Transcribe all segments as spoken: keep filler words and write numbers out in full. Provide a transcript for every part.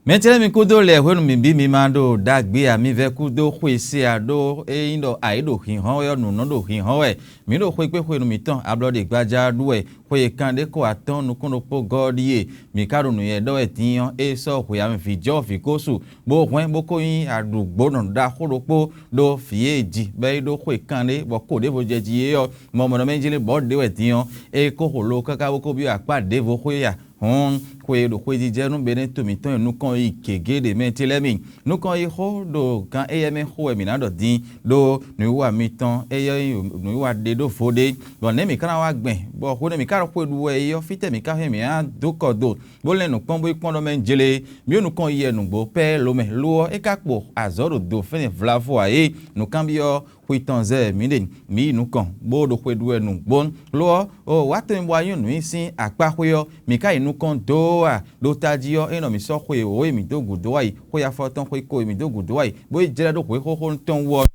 Mɛ ce lɛ́ɛ mi kúdó lɛ hwenu mǐ bí mi ma ɖo ɖagbe ǎ, mi vɛ́ kúdó xwe se ǎ, ɖó ényí ɖɔ ayǐ ɖo hinhɔ́n wɛ ɔ́, nǔ nɔ ɖo hinhɔ́n wɛ. Mǐ ɖo xwé kpé hwenu mǐtɔn ablɔɖegbaja ɔ́ ɖu wɛ. Xwe e kan ɖé ko atɔ́ɔ́n nukún ɖokpó gɔ́ ɔ́ ɖíe. Mǐ ka ɖo nǔnywɛ́ ɖɔ wɛ din ɔ́, é sɔ́ hwe ame vǐ jɔ́ vǐ ko su, bó hwɛ́n bó ko nyí aɖǔgbó nɔ ɖaxó ɖokpó ɖó vǐ e è ji bɔ é ɖó xwe kanɖé bɔ ko ɖěvo jɛ jí é ɔ́, mɔ mɔ̌ nɔ mɛ jlé bɔ̌ ɖě wɛ din ɔ́, é ko xo lo káká bó ko byɔ́ akpá ɖěvo xwé a? Hɔn, xwe e ɖo xwejijɛ nú Benɛ́to mǐtɔn e nukɔn yi gěgé ɖe mɛ ce lɛ́ɛ mi. Nukɔn yi xó ɖo gan éyɛ́ mɛ xo wɛ mǐ ná ɖɔ din, ɖó nǔwiwa mitɔn éyɛ́ nyí nǔwiwa ɖé ɖó vo ɖé, bɔ nɛ̌ mǐ ka ná wá gbɛn, bɔ hwenu e mǐ ka ɖo xwe ɖu wɛ é ɔ́, fítɛ́ mǐ ka hɛn mǐ ná dó kɔ do, bó lɛ́n nǔkpɔ́n bó yi kpɔ́n ɖɔ mɛ jlé? Mǐ ɖo nukɔn yi wɛ nǔgbó pɛ́ lomɛ lo ɔ́, é ka kpo azɔ̌ ɖo do fɛ́nɛ vlavo ǎ é? Nǔkanbyɔ́ xwi tɔn zɛ mǐ ɖe, mǐ yi nukɔn, bó ɖo xwe ɖu wɛ nǔgbó. Lo ɔ́, o wǎ tɔn e bɔ wá nyɔ́ nǔ nyi sín akpá xwé ɔ́, mǐ ka yi nukɔn doo a? Ɖo tají ɔ́, é nɔ mǐ sɔ́ xwe wǒ e mǐ dó gǔdo wá yi, xwe afɔtɔn xwe ko e mǐ dó gǔdo wá yi, bó yi jlɛ́ ɖó hwěxóxó tɔn wú ɔ́,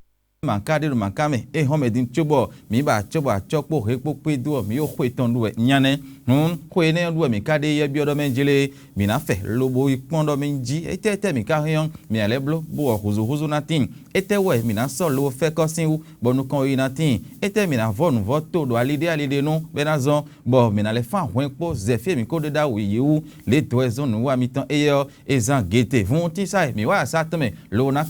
mǎká ɖé ɖo mǎká mɛ, é hɔn mɛ din cóbɔ mǐ ba acɔ́ bɔ acɔ́ kpó hě kpó kpé dó ɔ́, mǐ ɖo xwe tɔn ɖu wɛ nya nɛ́. Hǔn xwe énɛ́ ɔ́ ɖu wɛ mǐ ka ɖe yɛ́ byɔ́ ɖɔ mɛ jlé, mǐ ná fɛ lobo yi kpɔ́n ɖɔ mɛ jí étɛ́ tɛ́ mǐ ka hɛn ɔ́, mǐ ná lɛ́ bló bó wɔ húzúhúzú ná tíin. Étɛ́ wɛ mǐ ná sɔ́ lobo fɛ́ kɔ́ sín wú, bɔ nukɔn yi ná tíin? Étɛ́ mǐ ná vɔ nǔvɔ́ to ɖo ali ɖé ali ɖé nu bɔ é ná zɔ́n, bɔ mǐ ná lɛ́ fán hwɛn kpó zɛ̌fí e mǐ ko ɖe ɖó awu yě wú? Lě dó wɛ zɔ́n nǔwiwa mitɔn éyɛ́ ɔ́, è zán gěte vún tísá e mǐ wá asá tɔn mɛ lobo ná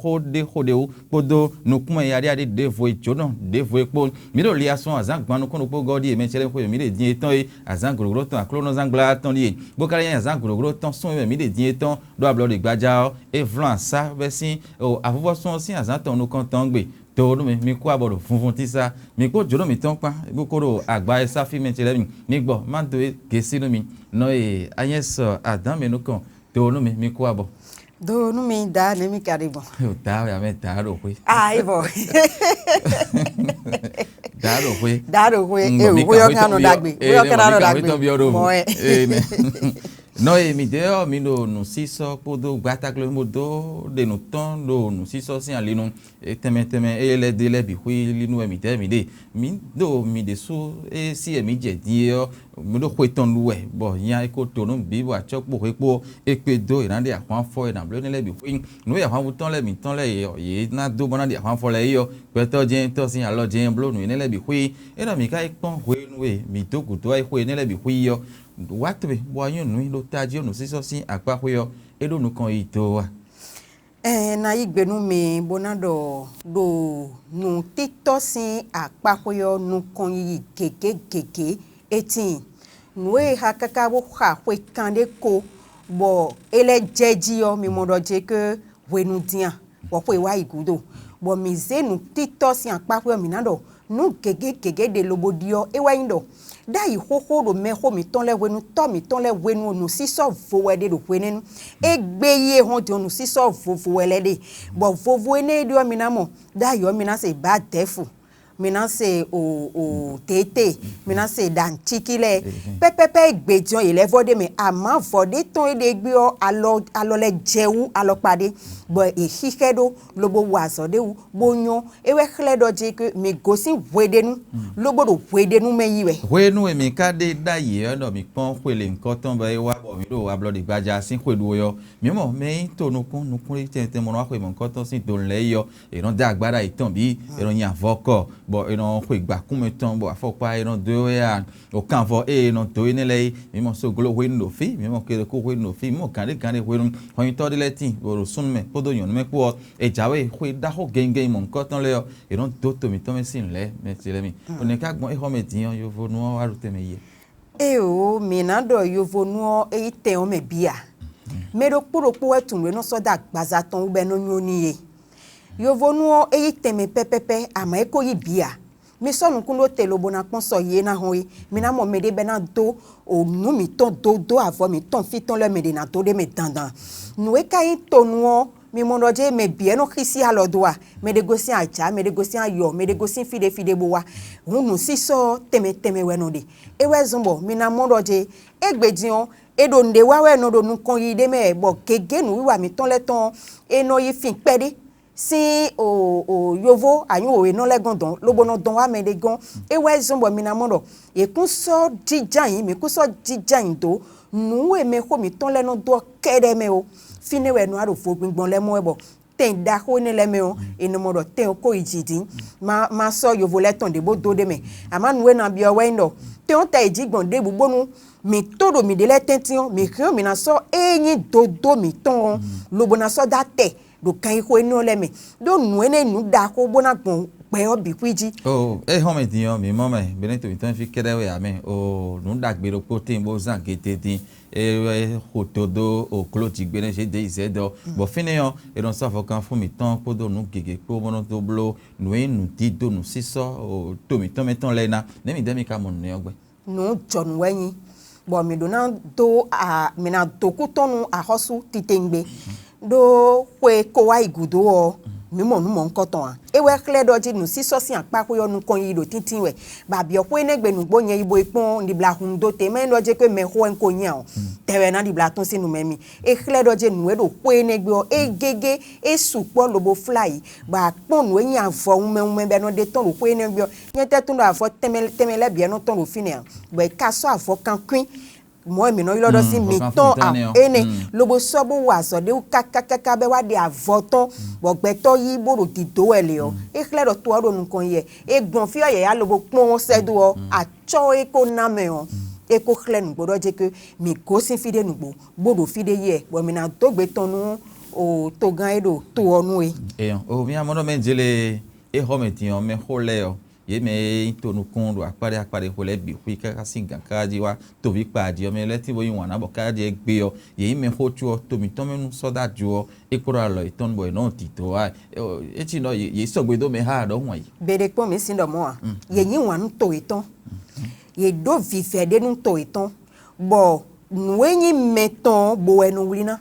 xó ɖé xó ɖé wú kpódó nukúnmɛ yaɖíyaɖí ɖěvo e jǒnɔ ɖěvo e kpó. Mǐ ɖo liasɔn azǎn gban nukún ɖokpó gɔ́ ɖíe mɛ ce lɛ́ɛ xwé mǐ ɖe din e tɔn e azǎn gǒɖogǒɖó tɔn aklúnɔzán gbla tɔn ɖíe, bó ka lɛ́ nyí azǎn gǒɖogǒɖó tɔn sún e mǐ ɖe din e tɔn ɖó ablɔ ɖe gbaja ɔ́, é vlɔ́n asá bɛ́ sín avuvɔ́sún ɔ́ sín azǎn tɔn nukɔn tɔn gbe. To nú mi, mi kú abɔ ɖo vunvun tísá, mi kpó jǒnɔ mǐtɔn kpán, bó kó ɖo agba e sá fí mɛ ce lɛ́ɛ mi. Mi gbɔ, má dó gěsí nú mi. Nɔ e anyɛ́ sɔ adǎn mɛ nukɔn, to nú mi, mi kú abɔ. Do nú mi da nɛ̌ mi ka ɖe gbɔn? Yo da wɛ amɛ da ɖo xwé. Ah, é bɔ. Da ɖo xwé. Da ɖo xwé. Mm, e bɔ mi who ka yɔ xwé ka tɔn nɔ bi ɔ. Dagbe. Ee, who yɔ ne ka bɔ nɔ mi ka xwé dagbe. Tɔn bi ɔ ɖo. Mɔ ɛ. Ee, ne. Nɔ e mi de ɔ mi ɖo nǔsísɔ kpódó gbátákló bó dó ɖe nǔ tɔn ɖo nǔsísɔ sín ali nu. E tɛnmɛ tɛnmɛ eye lɛ de lɛ bǐ xwé li nú wɛ mi dɛ mi ɖe. Mi ɖo mi ɖésú e sí e mi jɛ din e ɔ, mi ɖo xwe tɔn ɖu wɛ, bɔ nya e ko to nú bǐ bɔ acɔ́ kpo hwe kpo ɔ́, é kpé dó è nǎ ɖe ahwan fɔ è nǎ bló énɛ́ lɛ́ɛ bǐ xwé. Nǔ e ahwanvú tɔn lɛ́ɛ mǐtɔn lɛ́ɛ è ɔ, yě ná dó bɔ ná ɖe ahwan fɔ lɛ́ɛ é ɔ́, gbɛtɔ́ jɛ́n tɔ́ sín alɔ jɛ́n bló nǔ énɛ́ lɛ́ɛ bǐ xwé. É ɖɔ mǐ ka yi kpɔ́n hwenu e mǐ dó gǔdo wá yi xwe énɛ́ lɛ́ɛ bǐ xwé yi ɔ́, wǎ towe bɔ wá nyɔ́ nǔ nyi ɖo tají ɔ́ nǔsísɔ́ sín akpá xwé ɔ́, é ɖó nukɔn yi do a? Ɛɛ, na yí gbe nú mi bó ná ɖɔ ɖo nǔtítɔ́ sín akpáxwé ɔ́ nukɔn yiyi gěgé gěgé é tíin. Nǔ e xa káká bó xa xwe kanɖé ko bɔ é lɛ́ jɛ jí ɔ́, mi mɔ ɖɔ jɛ ké hwenu dín a, bɔ xwe wá yi gǔdo, bɔ mǐ zé nǔtítɔ́ sín akpáxwé ɔ́, mǐ ná ɖɔ nǔ gěgé gěgé ɖé lobo ɖi ɔ́, é wɛ nyí ɖɔ ɖ'ayǐ xóxó ɖo mɛxó mǐtɔn lɛ́ɛ hwenu, tɔ́ mǐtɔn lɛ́ɛ hwenu ɔ́, nǔsísɔ́ vo wɛ ɖe ɖo hwenɛ́nu. Égbé yi e hɔn din ɔ́, nǔsísɔ́ vovo wɛ lɛ́ɛ ɖe, bɔ vovo énɛ́ e ɖe ɔ́, mi ná mɔ ɖ'ayǐ ɔ́, mi ná se bǎdɛ̌fu, mi ná se o o tété, mi ná se ɖancíkí lɛ́ɛ. Pɛ́pɛ́pɛ́ égbé din ɔ́, yě lɛ́ vɔ ɖ'é mɛ, amǎ vɔ̌ ɖé tɔn e ɖe gbé ɔ́, alɔ alɔ lɛ́ɛ jɛ wú alɔkpa ɖé, bɔ è xíxɛ́ ɖó lobo wa azɔ̌ ɖé wú, bó nyɔ́. É wɛ xlɛ́ ɖɔ jí mǐ gosín hweɖénu, lobo ɖo hweɖénu mɛ yi wɛ. Hwenu e mǐ ka ɖe ɖ'ayǐ ɔ́, ɖɔ mǐ kpɔ́n xwe lěhunkɔtɔn bɔ é wá bɔ mǐ ɖo ablɔɖigbaja sín xwe ɖu wɛ ɔ́, mǐ mɔ mɛ e nyí to nukún nukún e tɛntɛn mɔ nɔ wá xwe mɔ̌hunkɔtɔn sín do lɛ́ɛ é ɔ́, è nɔ dó agbáɖá yětɔn bǐ, è nɔ nyi avɔkɔ, bɔ è nɔ xwe gbǎkúnmɛ tɔn, bɔ afɔkpa è nɔ dó é wɛ a? Okanvɔ ée è nɔ dó énɛ́ lɛ́ɛ é, mǐ mɔ soglo hwenu ɖo fí, mǐ mɔ keɖeku hwenu ɖo fí, mǐ mɔ gǎnɖé gǎnɖé hwenu, hɔnnyitɔ́ ɖé lɛ́ɛ tíin, bɔ ɖo súnnu mɛ kpódó nyɔ̌nu mɛ kpó ɔ́, è jǎwe xwe ɖaxó gɛngɛn mɔ̌hunkɔtɔn lɛ́ɛ ɔ́, è nɔ dó to mǐtɔn mɛ sín lɛ̌ mɛ ce lɛ́ɛ mi. Bɔ nɛ̌ ká gbɔn é xɔ mɛ din ɔ́, yovonu ɔ́ wá ɖo tɛnmɛ yi? Éeǒ, mǐ ná ɖɔ yovonu ɔ́ é yí tɛn ɔ́ mɛ bǐ ǎ. Mɛ ɖokpó ɖokpó wɛ tunwun nǔ e nɔ sɔ́ dó agbaza tɔn wú bɔ é nɔ nyɔ́ n'i é. Yovonu ɔ́, é yí tɛnmɛ pɛ́pɛ́pɛ́, amɔ̌ é ko yí bǐ ǎ. Mi sɔ́ nukún ɖó te lobo ná kpɔ́n sɔ yi e ná hɔn é. Mi ná mɔ mɛɖé bɔ é ná dó nǔ mǐtɔn dó dó avɔ mǐtɔn fí tɔn lɛ́ɛ mɛ ɖě ná dó ɖ'é mɛ dandan. Nǔ e ka nyí tonu ɔ́, mi mɔ ɖɔ jɛ́n mɛ bǐ wɛ nɔ xísí alɔ dó a? Mɛ ɖé gosín ajǎ, mɛ ɖé gosín ayɔ, mɛ ɖé gosín fí ɖé fí ɖé bó wá. Hǔn nǔsísɔ́ ɔ́, tɛnmɛ tɛnmɛ wɛ nɔ ɖe. É wɛ zɔ́n bɔ mi ná mɔ ɖɔ jɛ́n égbé din ɔ́, è ɖo nǔɖé wa wɛ è nɔ ɖo nukɔn yiyi ɖé mɛ wɛ, bɔ gěgé nǔwiwa mǐtɔn lɛ́ɛ tɔn ɔ́, è nɔ yi fin kpɛɖé. sín o o yovo anyǔwòwénɔ lɛ́ɛ gɔ́n dɔn lobo nɔ dɔn wá mɛ ɖé gɔ́n. É wɛ zɔ́n bɔ mi ná mɔ ɖɔ yě kún sɔ́ jínjɔ́n ayǐ, mǐ kún sɔ́ jínjɔ́n ayǐ dó nǔ e mɛxó mǐtɔn lɛ́ɛ nɔ dó ɔ́ kɛ́ɖɛ́ mɛ ó. Fínɛ́ wɛ è nɔ wá ɖo vo gbingbɔn lɛ́ɛ mɔ wɛ bɔ tɛn ɖaxó énɛ́ lɛ́ɛ mɛ ɔ́, è nɔ mɔ ɖɔ tɛn ɔ́ ko yi jǐ dín. Má má sɔ́ yovo lɛ́ɛ tɔn ɖě bó dó ɖ'é mɛ. Amǎ nǔ e ná byɔ́ wɛ nyí ɖɔ tɛn ɔ́ ta yi jǐ gbɔn ɖěbǔ bónú mǐ tó ɖo mǐɖée lɛ́ɛ tɛ́ntin ɔ́, mǐ hɛn ɔ́ mǐ ná sɔ́ ée nyí dodó mǐtɔn ɔ́, lobo ná sɔ́ dó atɛ ɖo ganxixo énɛ́ ɔ́ lɛ́ɛ mɛ, ɖó nǔ énɛ́ nyí nǔ ɖaxó bó ná gbɔn gbɛ ɔ́ bǐ xwí jí. O é hɔn mɛ din ɔ́, mǐ mɔ mɛ, Benɛ́to mǐtɔn fí kɛ́ɖɛ́ wɛ ǎ mɛ. O nǔ ɖagbe ɖokpó tíin bó zán gete din. É wɛ xo to dó okló jǐgbénɛ́ zé dě yi zɛ̌ dɔ. Bɔ fínɛ́ ɔ́, è nɔ sɔ́ avɔkan fún mǐtɔn kpódó nǔ gěgé kpó bó nɔ́ dó bló nǔ e nyí nǔdídó nǔsísɔ́ to mǐtɔn mɛ tɔn lɛ́ɛ ná. Nɛ̌ mǐdɛɛ mi ka mɔ nǔnɛ́ ɔ́ gbɛ́? Nǔ jɔnǔ wɛ nyí, bɔ mǐ ɖó ná dó a mǐ ná dó kú tɔn nú axɔ́sú titewungbe. Ɖó xwe ko wá yi gǔdo ɔ́, mǐ mɔ nǔ mɔ̌hunkɔtɔn ǎ. É wɛ xlɛ́ ɖɔ jí nǔsísɔ́ sín akpáxwé ɔ́ nukɔn yiyi ɖo tíntín wɛ, bɔ abyɔ̌xwé énɛ́ gbe nǔgbó nyɛ yi bo yi kpɔ́n ɖibla hun dó te mɛ ɖɔ jé kó mɛxó wɛ un ko nyí ǎ ɔ́, tɛwɛ ná ɖibla tɔn sín nu mɛ mi. É xlɛ́ ɖɔ jí nǔ e ɖo xwé énɛ́ gbe ɔ́, é gégé, é sukpɔ́ lobo flá yi, bɔ a kpɔ́n nǔ e nyí avɔ wunmɛ wunmɛ bɔ è nɔ ɖe tɔ́n ɖo xwé énɛ́ gbe ɔ́. Nyɛ tɛ́ tunwun ɖɔ avɔ tɛnmɛ tɛnmɛ lɛ́ɛ bǐ wɛ nɔ tɔ́n ɖo fínɛ́ ǎ, bɔ è ka sɔ́ avɔ kankwín mɔ̌ e mǐ nɔ ylɔ́ ɖɔ sín mǐtɔn ǎ énɛ́, lobo sɔ́ bó wa azɔ̌ ɖé wú kákákáká bɔ é wá ɖe avɔ tɔn, bɔ gbɛtɔ́ yí bó ɖo dǐdó wɛ lě ɔ́, é xlɛ́ ɖɔ to ɔ́ ɖo nukɔn yi wɛ. É gbɔn fí ɔ́ yǎyá lobo kpɔ́n ɔ́ sɛ́ dó ɔ́, acɔ́ e ko ná mɛ ɔ́, é ko xlɛ́ nǔgbó ɖɔ jé ké mǐ gosín fí ɖé nǔgbó, bó ɖo fí ɖé yi wɛ, bɔ mǐ ná dó gbe tɔn nú togán e ɖo to ɔ́ nu é. Eyɔn, o mía mɔ ɖɔ mɛ jele é xɔ mɛ din ɔ́, mɛxó lɛ́ɛ ɔ́, yě mɛ e nyí to nukún ɖo akpáɖé akpáɖé xwe lɛ́ɛ bǐ xwí káká sín gǎn káká jí wá toví kpa jí ɔ́, mɛ lɛ́ɛ tín bó nyí wǎn ná bɔ káká jí é gbé ɔ́, yě nyí mɛxó có ɔ́, to mǐtɔn mɛ nú sɔ́ dó ajo ɔ́, é kpo ɖo alɔ yětɔn nu bɔ yě nɔ ɖi dǒ wá. É cí ɖɔ yě sɔgbe dó mɛ xá ɖɔhun ayǐ. Beɖe kpɔ́n mǐ sin ɖɔ mɔ̌ ǎ. Yě nyí wǎn nú to yětɔn. Yě ɖó vǐvɛ́ ɖé nú to yětɔn, bɔ nǔ e nyí mɛ tɔn ɔ́ bo wɛ nɔ wlí ná.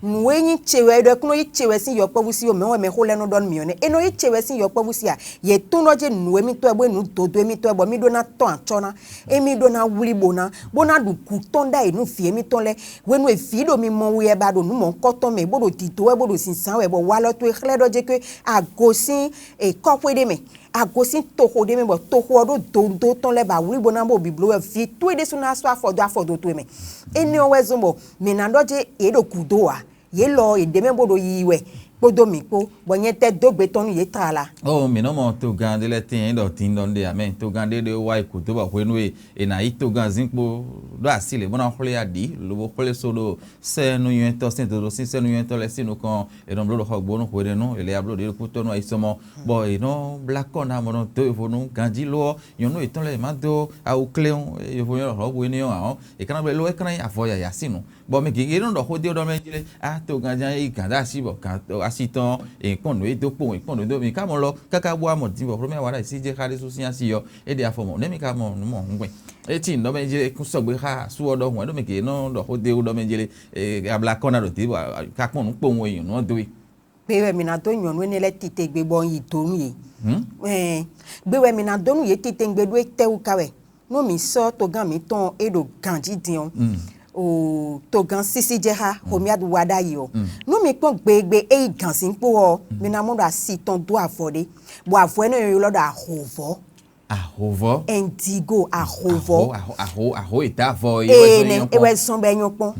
Nǔ e nyí ce wɛ é ɖɔ é kún nɔ yí ce wɛ sín yɔkpɔ́vú sí ó, mɛ̌ wɛ mɛxó lɛ́ɛ nɔ ɖɔ nú mǐ ɔ́ nɛ́? É nɔ yí ce wɛ sín yɔkpɔ́vú sí a? Yě tún ɖɔ jí nǔ émítɔ́ wɛ bó nyí nǔ dodó émítɔ́ wɛ bɔ mí ɖó ná tɔ́n acɔ́ ná, émí ɖó ná wlí bo ná, bó ná ɖu gǔ tɔn ɖ'ayǐ nú vǐ émítɔn lɛ́ɛ. Hwenu e vǐ ɖo mimɔ wɛ ba ɖo nǔ mɔ̌hunkɔtɔn mɛ, bó ɖo dǐdó wɛ, bó ɖo zǐnzán wɛ, bɔ walɔ towe xlɛ́ ɖɔ jé ké a gosín kɔ́xwé ɖé mɛ, a gosín toxo ɖé mɛ, bɔ toxo ɔ́ ɖó dodó tɔn lɛ́ɛ ba wlí bo ná bó bǐbló wɛ, vǐ towe ɖésú ná sɔ́ afɔ dó afɔdo towe mɛ. Énɛ́ ɔ́ wɛ zɔ́n bɔ mǐ ná ɖɔ jé yě ɖo gǔdo ǎ. Yě lɔ ɔ́, yě ɖ'é mɛ bó ɖo yiyi wɛ, kpódó mǐ kpó, bɔ nyɛ tɛ́ dó gbe tɔn nú yě tlala. Ó, mǐ nɔ mɔ togán ɖé lɛ́ɛ tíin ɖɔ din ɖɔ un ɖe ǎ mɛ, togán ɖé ɖé wá yi gǔdo bɔ hwenu e è nǎ yí togán zín kpó ɖó así lě bó ná xwlé aɖǐ, lobo xwlé so ɖo sɛ́núnywɛ́tɔ́ sín dodo sín sɛ́núnywɛ́tɔ́ lɛ́ɛ sín nukɔn, è nɔ bló ɖo xɔgbónu hwenɛ́nu, è lɛ ya bló ɖě ɖokpótɔ́ nú ayisɔmɔ, bɔ è nɔ blá kɔ́ ná bɔ nɔ dó evo nú ganjí ló ɔ́, nyɔ̌nu yětɔn lɛ́ɛ yě má dó awu kléwún, yovo nyɔ́ ɖɔ hɔ̌bu énɛ́ ɔ́ ǎ ɔ́, è ka ná bló é ló é ka ná nyí avɔ yǎyá sín nǔ. Bɔ mɛ gěgé nɔ ɖɔ xó dó ɖɔ mɛ jlé, a to ganján e yí gǎn dó así bɔ gǎn así tɔn è kpɔ́n nǔ e dó kpowun è kpɔ́n nǔ e dó mi ká mɔ lɔ káká bú amɔ din bɔ xlɔ́mɛ wa ɖo así jɛ xá ɖésú sín así ɔ́, é ɖe afɔ mɔ nɛ̌ mi ka mɔ nǔ mɔ hǔngbɛn? É cí nǔ ɖɔ mɛ jlé kún sɔgbe xá asú ɔ́ ɖɔhun wɛ ɖó mɛ gěgé nɔ ɖɔ xó dó ɖɔ mɛ jlé, abla kɔ́ ná ɖo dě bɔ ka kpɔ́n nǔ kpowun e nyɔ̌nu ɔ́ dó e. Gbe wɛ mǐ ná dó nyɔ̌nu énɛ́ lɛ́ɛ titewungbe bɔ un yi do nú yě. Ɛɛ, gbe wɛ mǐ ná dó nú yě titewungbe ɖó étɛ́wú ka wɛ? Nú mǐ sɔ́ togán mǐtɔn e ɖo ganjí din ɔ́, o togán sísí jɛ xá Xomiadu wá ɖ'ayǐ ɔ́, nú mi kpɔ́n gbegbe e yi gǎnzínkpo ɔ́, mi ná mɔ ɖɔ asi tɔn dó avɔ ɖé, bɔ avɔ énɛ́ ɔ́ ylɔ́ ɖɔ ahǒvɔ́. Ahǒvɔ́. Indigo, ahǒvɔ́. Ahǒ, ahǒ, ahǒ, ahǒ e dó avɔ é wɛ zɔ́n énɛ́ é nyɔ́ kpɔ́n. Wɛ zɔ́n bɔ é nyɔ́ kpɔ́n.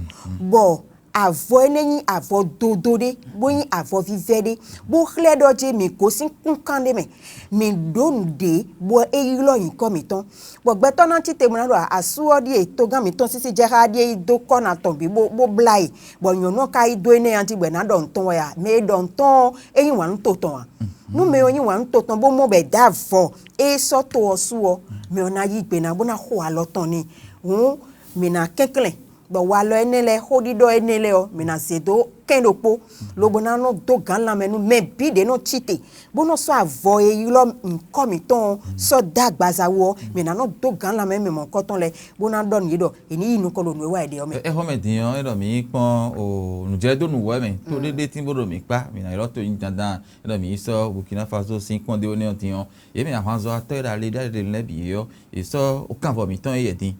Bɔ avɔ énɛ́ nyí avɔ dodo ɖé, bó nyí avɔ vívɛ́ ɖé, bó xlɛ́ ɖɔ jí mǐ gosín kúnkan ɖé mɛ, mǐ ɖó nǔɖé bɔ é ylɔ́ nyǐkɔ mǐtɔn. Bɔ gbɛtɔ́ ná cí te bó ná ɖɔ asú ɔ́ ɖíe togán mǐtɔn sísí jɛ xá ɖíe yi dó kɔ́ ná tɔn bǐ bó bó blá e, bɔ nyɔ̌nu ɔ́ ka yi dó énɛ́ ɔ́ jí bɔ è nǎ ɖɔ nǔ tɔn wɛ a? Mɛ e ɖɔ nǔ tɔn ɔ́, é nyí wǎn nú to tɔn a? Nú mɛ ɔ́ nyí wǎn nú to tɔn bó mɔ bɔ è dǒ avɔ e sɔ́ to ɔ́ su ɔ́, mɛ ɔ́ ná yí gbe ná bó ná xo alɔ tɔn n'i. Hǔn mǐ ná kɛnklɛ́n bɔ walɔ énɛ́ lɛ́ɛ, xóɖiɖɔ énɛ́ lɛ́ɛ ɔ́, mǐ ná zě dó kɛ́n ɖokpó, lobo ná nɔ dó gǎn lanmɛ nú mɛ bǐ ɖě nɔ cí te, bó nɔ sɔ́ avɔ e ylɔ́ nyǐkɔ mǐtɔn ɔ́ sɔ́ dó agbaza wú ɔ́, mǐ ná nɔ dó gǎn lanmɛ mɛ mɔ̌hunkɔtɔn lɛ́ɛ, bó ná ɖɔ nú yě ɖɔ è ní yi nukɔn ɖo nǔ e wa è ɖe ɔ́ mɛ. Ɛ xɔ́mɛ din ɔ́, é ɖɔ mǐ yi kpɔ́n o nǔjlɛ́dónú wɛ mɛ, tó ɖéɖé tín bó ɖo mǐ kpá, mǐ ná ylɔ́ to nyi dandan, é ɖɔ mǐ yi sɔ́ Burkina Faso sín kpɔ́ndéwénɛ́ ɔ́ din ɔ́, yě mɛ ahwanzɔ́watɔ́ e ɖo ali ɖé ali ɖé lɛ́ɛ bǐ é ɔ́, yě sɔ́ kanvɔ mǐtɔn éyɛ́ din,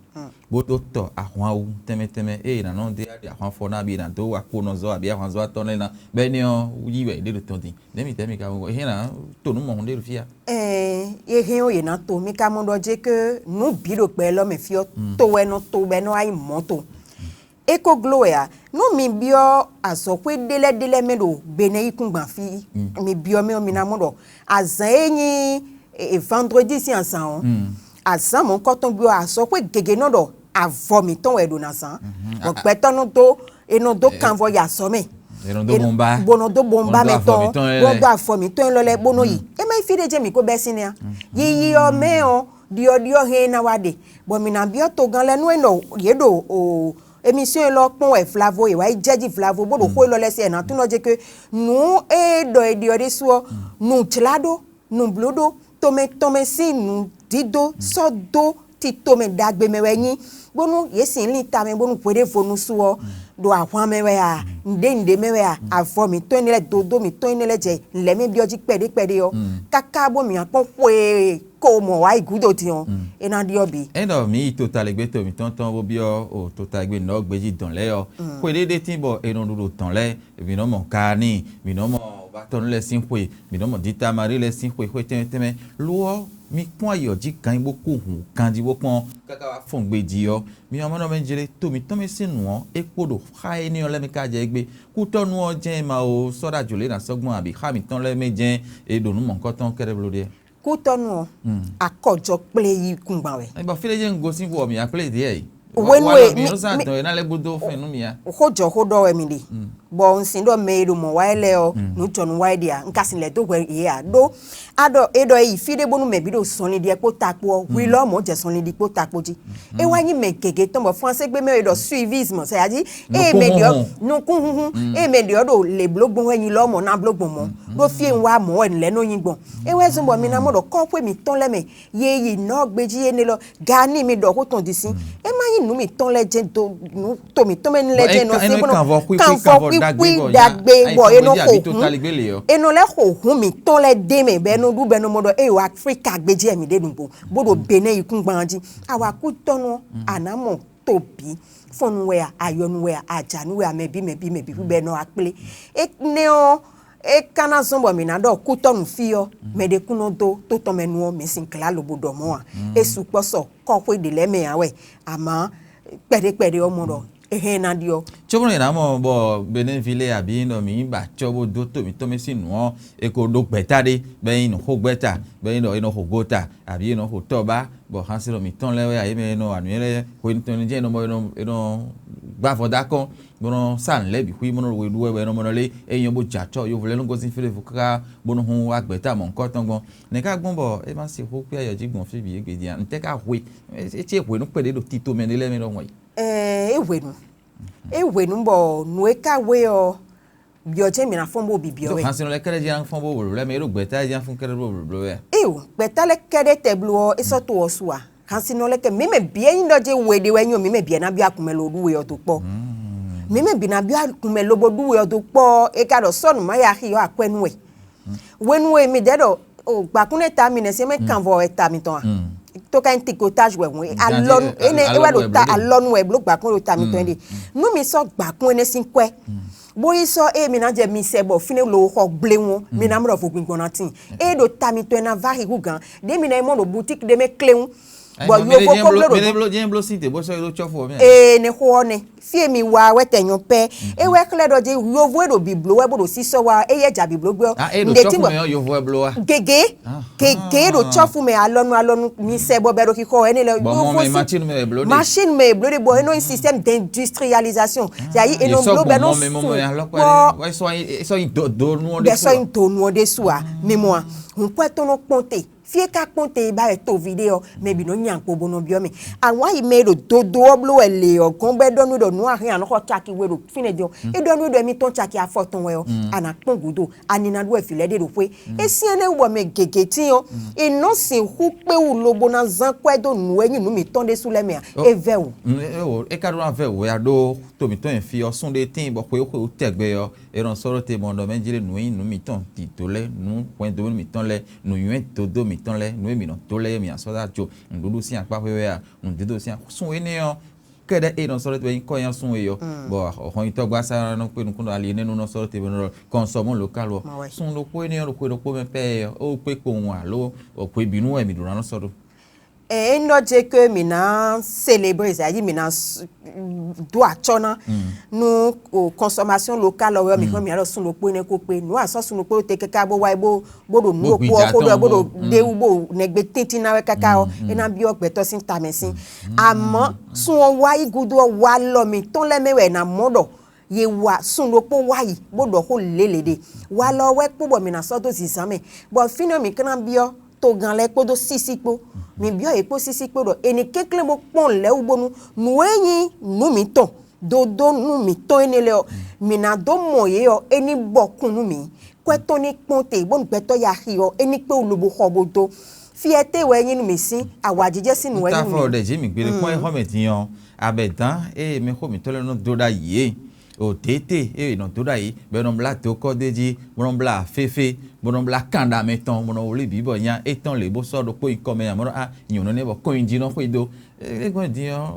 bó dó tɔ ahwan wú tɛnmɛ tɛnmɛ ée è nǎ nɔ dó ya ɖi ahwan fɔ ná abǐ è nǎ dó wa kponɔzɔ́ abǐ azɔ́ atɔ́ lɛ́ɛ ná, bɔ énɛ́ ɔ́ yí wɛ yě ɖe ɖo tɔn din. Nɛ̌ mitɛ́ mi ka wú? Hɛn ná to nǔ mɔ̌hun ɖé ɖo fí a? Ɛɛ, ye hɛn ɔ́, yě ná to. Mi ka mɔ ɖɔ jɛ ke nǔ bǐ ɖo gbɛ élɔ́ mɛ fí ɔ́, to wɛ nɔ to bɔ é nɔ wá nyí mɔ̌ to. É ko gló wɛ ǎ. Nú mi byɔ́ azɔ̌xwé ɖé lɛ́ɛ ɖé lɛ́ɛ mɛ ɖo Benɛ́ yíkúngban fí, mi byɔ́ mɛ ɔ́, mi ná mɔ ɖɔ azǎn e nyí e, e, vendredi sín azǎn ɔ́, azǎn mɔ̌hunkɔtɔn byɔ́ azɔ̌xwé gěgé nɔ ɖɔ avɔ mǐtɔn wɛ è ɖo ná zán. Bɔ gbɛtɔ́ nɔ dó, è nɔ dó kanvɔ yi azɔ̌ mɛ. È nɔ dó bɔnba. Bó nɔ dó bɔnba mɛ tɔn, bó nɔ dó avɔ mǐtɔn élɔ́ lɛ́ɛ bó nɔ yi. É má nyí fí ɖé jɛ́n mǐ ko bɛ́ sín nɛ́ ǎ. Yiyi ɔ́ mɛ ɔ́, ɖiɔ́ɖiɔ́ hɛn ná wá ɖe, bɔ mǐ ná byɔ́ togán lɛ́ɛ nú é nɔ yě ɖo o émission élɔ́ kpɔ́n wɛ vlavo, yě wá yi jɛ jí vlavo, bó ɖo xó élɔ́ lɛ́ɛ se, è nǎ tunwun ɔ́ jɛ ke nǔ e ɖɔ è ɖi ɔ́ ɖésú ɔ́, nǔ jlá ɖó, nǔbló ɖó, tomɛ tɔnmɛ sín nǔdídó sɔ́ dó tito mɛ ɖagbe mɛ wɛ nyí, bónú yě sin lín ta mɛ bónú hweɖěvo nu su ɔ́, ɖo ahwan mɛ wɛ a, nǔɖé nǔɖé mɛ wɛ a, avɔ mǐtɔn énɛ́ lɛ́ɛ, dodó mǐtɔn énɛ́ lɛ́ɛ jɛ lɛ̌mɛ byɔ́ jí kpɛɖé kpɛɖé ɔ́, káká bó mǐ wá kpɔ́n xwe ko mɔ wǎ yi gǔdo din ɔ́, é ná ɖyɔ́ bǐ. É ɖɔ mǐ yi totalegbe to mǐtɔn tɔn bó byɔ́ o totalegbe nɔ̌ gbejí dɔn lɛ́ɛ ɔ́, xwe ɖé ɖé tín bɔ è nɔ ɖu ɖo dɔn lɛ́ɛ, mǐ nɔ mɔ Kaani, mǐ nɔ mɔ Vatɔ́nu lɛ́ɛ sín xwe, mǐ nɔ mɔ Dita Marie lɛ́ɛ sín xwe xwé tɛnmɛ tɛnmɛ. Lo ɔ́, mi kpɔ́n ayǐ ɔ́ jí ganjí bó kú hǔn ganjí bó kpɔ́n káká wá fɔ́n gbe jí ɔ́, mi ma nɔ mɛ jlé to mǐtɔn mɛ sín nǔ ɔ́, é kpó ɖo xá énɛ́ ɔ́ lɛ́ɛ mɛ ká jɛ égbé. Kútɔ́nú ɔ́ jɛ́n ma o sɔ́ ɖó ajǒ lě ná sɔ́ gbɔn abǐ xá mǐtɔn lɛ́ɛ mɛ jɛ́n è ɖo nǔ mɔ̌hunkɔtɔn kɛ́ɖɛ́ bló ɖe. Kútɔ́nú ɔ́, akɔjɔ kplé yí kúngban wɛ. Bɔ fí ɖé jɛ́n un gosín xu ɔ́ mǐ wá kplé ɖěe. Hwenu e mi nɔ zán dɔn e ná lɛ́ gúdo fɛn nú mì a? Xó jɔ xó ɖɔ wɛ mi ɖe. Bɔ un sin ɖɔ mɛ e ɖo mɔ̌ wa é lɛ́ɛ ɔ́, nǔ jɔ nú wa é ɖe ǎ, un ka sin lɛ̌ dó hwɛ yě ǎ. Ɖó a ɖɔ é ɖɔ é yi fí ɖé bónú mɛ bǐ ɖo zɔnlin ɖi wɛ kpó ta kpó ɔ́, hwi lɔ mɔ̌ jɛ zɔnlin ɖi kpó ta kpó jí. É wá nyí mɛ gěgé tɔn bɔ fransé gbé mɛ e ɖɔ suivisme, c'est-à-dire ée mɛ ɖě ɔ́, nukúnhúnhún, ée mɛ ɖě ɔ́ ɖo lě bló gbɔn wɛ nyi lɔ mɔ̌ ná bló gbɔn mɔ̌. Ɖó fí e un wá mɔ̌ wɛ nǔ lɛ́ɛ nɔ nyí gbɔn. É wɛ zɔ́n bɔ mi ná mɔ ɖɔ kɔ́xwé mǐtɔn lɛ́ɛ mɛ ye yi nɔ́ gbejí énɛ́ lɔ, ga ní mi ɖɔ xó tɔn ɖi sín. É má nyí nǔ mǐtɔn lɛ́ɛ jɛ́n dó nǔ to mǐtɔn mɛ ní lɛ́ɛ jɛ́n nɔ sín bó nɔ kanvɔ xwíxwí ɖagbe bɔ é nɔ xo hǔn. É nɔ lɛ́ xo hǔn mǐtɔn lɛ́ɛ dé mɛ bɔ é nɔ ɖú bɔ é nɔ mɔ ɖɔ é wa Aflíka gbejí wɛ mǐ ɖe nǔgbó bó ɖo Benɛ́ yíkúngban jí. Awǎkútɔ́nú ɔ́, a nǎ mɔ to bǐ, fɔ́nnu wɛ a, ayɔnu wɛ a, ajǎnú wɛ a, mɛ bǐ mɛ bǐ mɛ bǐ bɔ é nɔ wá kplé. Énɛ́ ɔ́, é ka ná zɔ́n bɔ mǐ ná ɖɔ kútɔ́ nǔ fí ɔ́, mɛ ɖé kún nɔ dó tó tɔn mɛ nu ɔ́, mǐ sin glǎ lobo ɖɔ mɔ̌ ǎ. É sukpɔ́ sɔ kɔ́xwé ɖě lɛ́ɛ mɛ ǎ wɛ, amǎ kpɛɖé kpɛɖé ɔ́ mɔ ɖɔ é hɛn ná ɖi ɔ́. Cóbónɔ è nǎ mɔ bɔ Benɛ́ví lɛ́ɛ abǐ ɖɔ mǐ yi ba acɔ́ bó dó to mǐtɔn mɛ sín nǔ ɔ́, è ko ɖó gbɛ̌ta ɖé, bɔ é nyí nǔxogbɛ́ta, bɔ é nyí ɖɔ è nɔ xo gota, abǐ è nɔ xo tɔ́ba, bɔ xansinɔ mǐtɔn lɛ́ɛ wɛ ǎ, yě mɛ e nɔ wa nǔnywɛ́ lɛ́ɛ hwenu tɔn jɛ́n è nɔ mɔ è nɔ è nɔ gbá avɔ dó akɔ́n, bó nɔ́ sa nǔ lɛ́ɛ bǐ xwí, bó nɔ́ ɖo we ɖú wɛ, bɔ è nɔ mɔ nɔ lé, é nyɔ́ bó jɛ acɔ́, yovo lɛ́ɛ nɔ gosín fí ɖěvo káká bó nɔ́ hún wá gbɛ̌ta mɔ̌hunkɔtɔn gbɔn. Nɛ̌ ká gbɔn bɔ é ma sixú xwé ayɔ jí gbɔn fí bǐ égbé din a? Ntɛ́ ká hwe? É cí hwenu kpɛɖé ɖo tito mɛ ɖé lɛ́ɛ mɛ ɖɔhun wɛ? Ɛɛ, é hwenu. É hwenu bɔ nǔ e ka hwe ɔ́, byɔ̌ jɛ́n mǐ ná fɔ́n bó bibyɔ́ wɛ. Hansinɔ lɛ́ɛ kɛ́ɖɛ́ jí ná fɔ́n bó wlǒ lɛ́ɛ mɛ, é ɖo gbɛ̌ta jí ná fɔ́n kɛ́ɖɛ́ bó wlǒ wɛ. Éyo, gbɛ̌ta lɛ́ɛ kɛ́ɖɛ́ tɛ bló ɔ́, é sɔ́ to ɔ́ su a? Hansinɔ lɛ́ɛ kɛ mǐ mɛ bǐ e nyí ɖɔ jɛ́n we ɖé wɛ nyí ɔ́, mǐ mɛ bǐ ná byɔ́ agun mɛ lo ɖú we ɔ́ dó kpɔ́. Mǐ mɛ bǐ ná byɔ́ agun mɛ lobo ɖú we ɔ́ dó kpɔ́. É ka ɖɔ sɔ́ nǔ má ya xi ɔ́ akwɛ́ nú wɛ. Hwenu e mi ɖɛ̌ ɖɔ o gbǎkúnɛ́ ta mi nɛ́ sɛ́n mɛ kanvɔ wɛ ta mitɔn a? Tó ka nyí trikotázi wɛ hǔn alɔnu énɛ́ é wɛ ɖo ta alɔnu wɛ bló gbǎkún ɖo ta mitɔn ɖe. Nú mi sɔ́ gbǎkún énɛ́ sín kwɛ́, bó yi sɔ́ ée mi ná jɛ mi sɛ bɔ fínɛ́ lo xɔ gbléwɔn, mi ná mlɔ vo gbingbɔn ná tíin. Ée ɖo ta mitɔn ná vá xixú gǎn, ɖě mi ná yi mɔ ɖo butíki ɖé mɛ kléwún. Bɔ yovo ko bló ɖo mɛɖé bló jɛn bló sí te bó sɔ́ yi ɖó cɔ́fu ɔ́ mɛ. Ee, ne xó ɔ́ nɛ. Fí e mi wa wɛ tɛ nyɔ pɛ. É wɛ xlɛ́ ɖɔ jí yovo e ɖo bǐbló wɛ bó ɖo sísɔ wa é yɛ ja bǐbló gbé ɔ́. Ah, é ɖo cɔ́fu mɛ ɔ́ yovo wɛ bló wa. Gege. Gege ɖo cɔ́fu mɛ alɔnu alɔnu mi sɛ bɔ bɛ ɖo xixɔ ɛnɛ lɛ. Bɔ mɔ mɛ machine mɛ bló de. Machine mɛ bló de bɔ enɔ système d'industrialisation. Yayi enɔ bló bɛ nɔ sukpɔ. Sɔ yi do do nu ɔn de. Bɛ sɔ yi do nu ɔn de su a. Mɛ mɔ a. Hun kɔ etɔn nɔ kpɔn te. Fie ka kpɔn te ba wɛ tovi ɖe ɔ, mɛ bi nɔ nya kpo bo nɔ biɔ mɛ. Awa yi mɛ ɖo dodo ɔ blo wɛ le ɔ gɔn bɛ ɖɔ nu ɖɔ nu ahin anɔ xɔ caki we ɖo fine jɔ. E ɖɔ nu ɖɔ mi tɔn caki afɔ tɔn wɛ ɔ, ana kpɔn gudo, ani na ɖu wɛ vi lɛ ɖe ɖo xwe. E siɛn ne wɔ mɛ gege tin ɔ, e nɔ sin hu kpe wu lobo na zan kwɛ do nu e nyi nu mi tɔn ɖe su lɛ mɛ a, e vɛ o. E ka ɖo na vɛ o ya ɖo to mi tɔn fi ɔ sun ɖe tin bɔ xwe xwe tɛgbɛ ɔ. E nɔ sɔ́ ɖó te mɔ ɖɔ mɛ jlé nǔ e nyí nǔ mǐtɔn dǐdó lɛ́ɛ, nǔ hwɛndo mǐtɔn lɛ́ɛ, nǔnywɛ́ dodó mǐtɔn lɛ́ɛ, nǔ e mǐ nɔ dó lɛ́ɛ e mǐ ná sɔ́ dó ajo, nǔɖuɖu sín akpá xwé wɛ a, nǔdídó sín akpá sun énɛ́ ɔ́, kpɛɖɛ e nɔ sɔ́ ɖó te wɛ nyí kɔ́nyá sun e ɔ́, bɔ xɔnyitɔ́gbasá nɔ kpé nukún ɖɔ ali énɛ́ nu nɔ sɔ́ ɖó te bɔ nɔ ɖɔ kɔnsɔmɔ lokal ɔ́. Sun ɖokpó énɛ́ ɔ́ ɖo xwe ɖokpó mɛ pɛ́ɛ ɔ́, é wó kpé kpowun alo hwebǐnu wɛ mǐ ɖó ná nɔ sɔ́ ɖó? Ényí ɖɔ jɛ ke mǐ ná célébrer, c'est-à-dire mǐ ná dó acɔ́ ná nú consommation locale ɔ́ wɛ mǐ xɔ mǐ alɔ sun ɖokpó énɛ́ kó kpé nǔ asɔ́ sun ɖokpó te káká bó wá yi bó bó ɖo nǔ ɖokpó ɔ́ xó ɖɔ bó ɖo ɖéwú bó nɛgbé tɛ́ntin ná wɛ káká ɔ́ é ná byɔ́ gbɛtɔ́ sín tamɛ sín. Àmọ́ sun ɔ́ wá yi gúdo ɔ́ walɔ mǐtɔn lɛ́ɛ mɛ wɛ è nǎ mɔ ɖɔ yě wa sun ɖokpó wá yi bó ɖɔ xó lělě ɖe. Walɔ ɔ́ wɛ kpó bɔ mǐ ná sɔ́ dó zǐnzán mɛ, bɔ fínɛ́ mǐ ka ná byɔ́ togán lɛ́ɛ kpódó sísí kpó. Mǐ byɔ́ yě kpó sísí kpó ɖɔ è nǐ kɛnklɛ́n bó kpɔ́n lɛ̌ wú bónú nǔ e nyí nǔ mǐtɔn dodó nú mǐtɔn énɛ́ lɛ́ɛ ɔ́, mǐ ná dó mɔ yě ɔ́, é ní bɔ kun nú mǐ. Kwɛ́ tɔn ní kpɔ́n te bónú gbɛtɔ́ ya xi ɔ́, é ní kpé wú lobo xɔ bó dó. Fiyɛ́té wɛ é nyí nú mǐ sín, awǎjijɛ sín nǔ wɛ é nyí nú mǐ. Ɖe jí mǐ gbé ɖé kpɔ́n é xɔ mɛ din ɔ́, abɛ̌dán e mɛxó mǐtɔn lɛ́ɛ nɔ dó ɖ'ayǐ é, o děte e è nɔ dó ɖ'ayǐ, bɔ è nɔ blá dokɔ́ d'é jí, bó nɔ blá aféfé, bó nɔ blá kanɖa mɛ tɔn, bó nɔ wlí bǐ bɔ nya étɔn lě bó sɔ́ ɖokpó nyí kɔ mɛ ǎ, bó nɔ á nyɔ̌nu énɛ́ bɔ kɔnnyijínɔ xwedó. É gbɔn din ɔ́,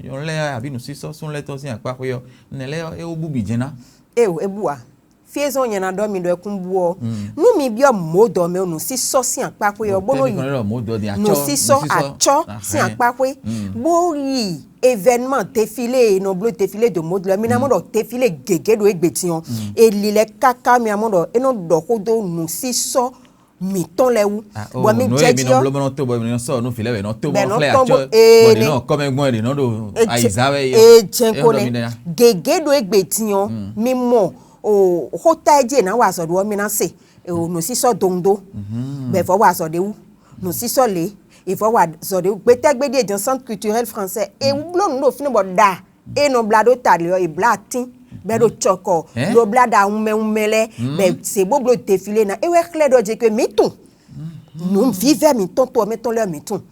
nyɔ̌nu lɛ́ɛ abǐ nǔsísɔ́ súnnu lɛ́ɛ tɔ́ sín akpá xwé ɔ́, nɛ̌ lɛ́ɛ ɔ́, é wó bú bǐ jɛ́n ná. Eo é bú ǎ. Fí e zɔ́n nyɛ ná ɖɔ mi ɖɔ é kún bú ɔ́, nú mi byɔ́ mǒdɔ mɛ nǔsísɔ́ sín akpá xwé ɔ́, bó nɔ́ yi nǔsísɔ́ acɔ́ sín akpá xwé, bó yi événement défilé e nɔ bló défilé de mode lɛ mi ná mɔ ɖɔ défilé gěgé ɖo égbé din ɔ́, èlì lɛ káká mi ná mɔ ɖɔ é nɔ ɖɔ xó dó nǔsísɔ́ mǐtɔn lɛ́ɛ wú. Bɔ mi jɛ jí ɔ́, blɔmɔnɔ tó bɔ mi sɔ nu filɛ wɛ nɔ tó bɔ xlɛ acɔ bɔ de nɔ kɔmɛ gbɔn de nɔ ɖo ayiza wɛ yɔ. Ee jɛn ko nɛ gègé ɖo égbé din ɔ́, mi mɔ o xóta e jí è nǎ wa azɔ ɖo ɔ́ mi ná se o nǔsísɔ dowundo, bɔ è vɔ wa azɔ ɖé wú, nǔsísɔ lě, è vɔ wa azɔ ɖé wú. Gbetɛgbéɖi e jɔn centre culturel français e wú bló nǔ ɖo fínɛ́ bɔ ɖa e nɔ blá ɖó ta lě ɔ́, è blá atín bɔ é ɖo cɔkɔ, lo blá ɖa wunmɛ wunmɛ lɛ́ɛ, bɔ è zě bó bló défilé ná. É wɛ xlɛ́ ɖɔ jɛ ke mǐ tunwun nǔ vívɛ́ mǐtɔn to ɔ́ mɛ tɔn lɛ́ɛ mǐ tunwun.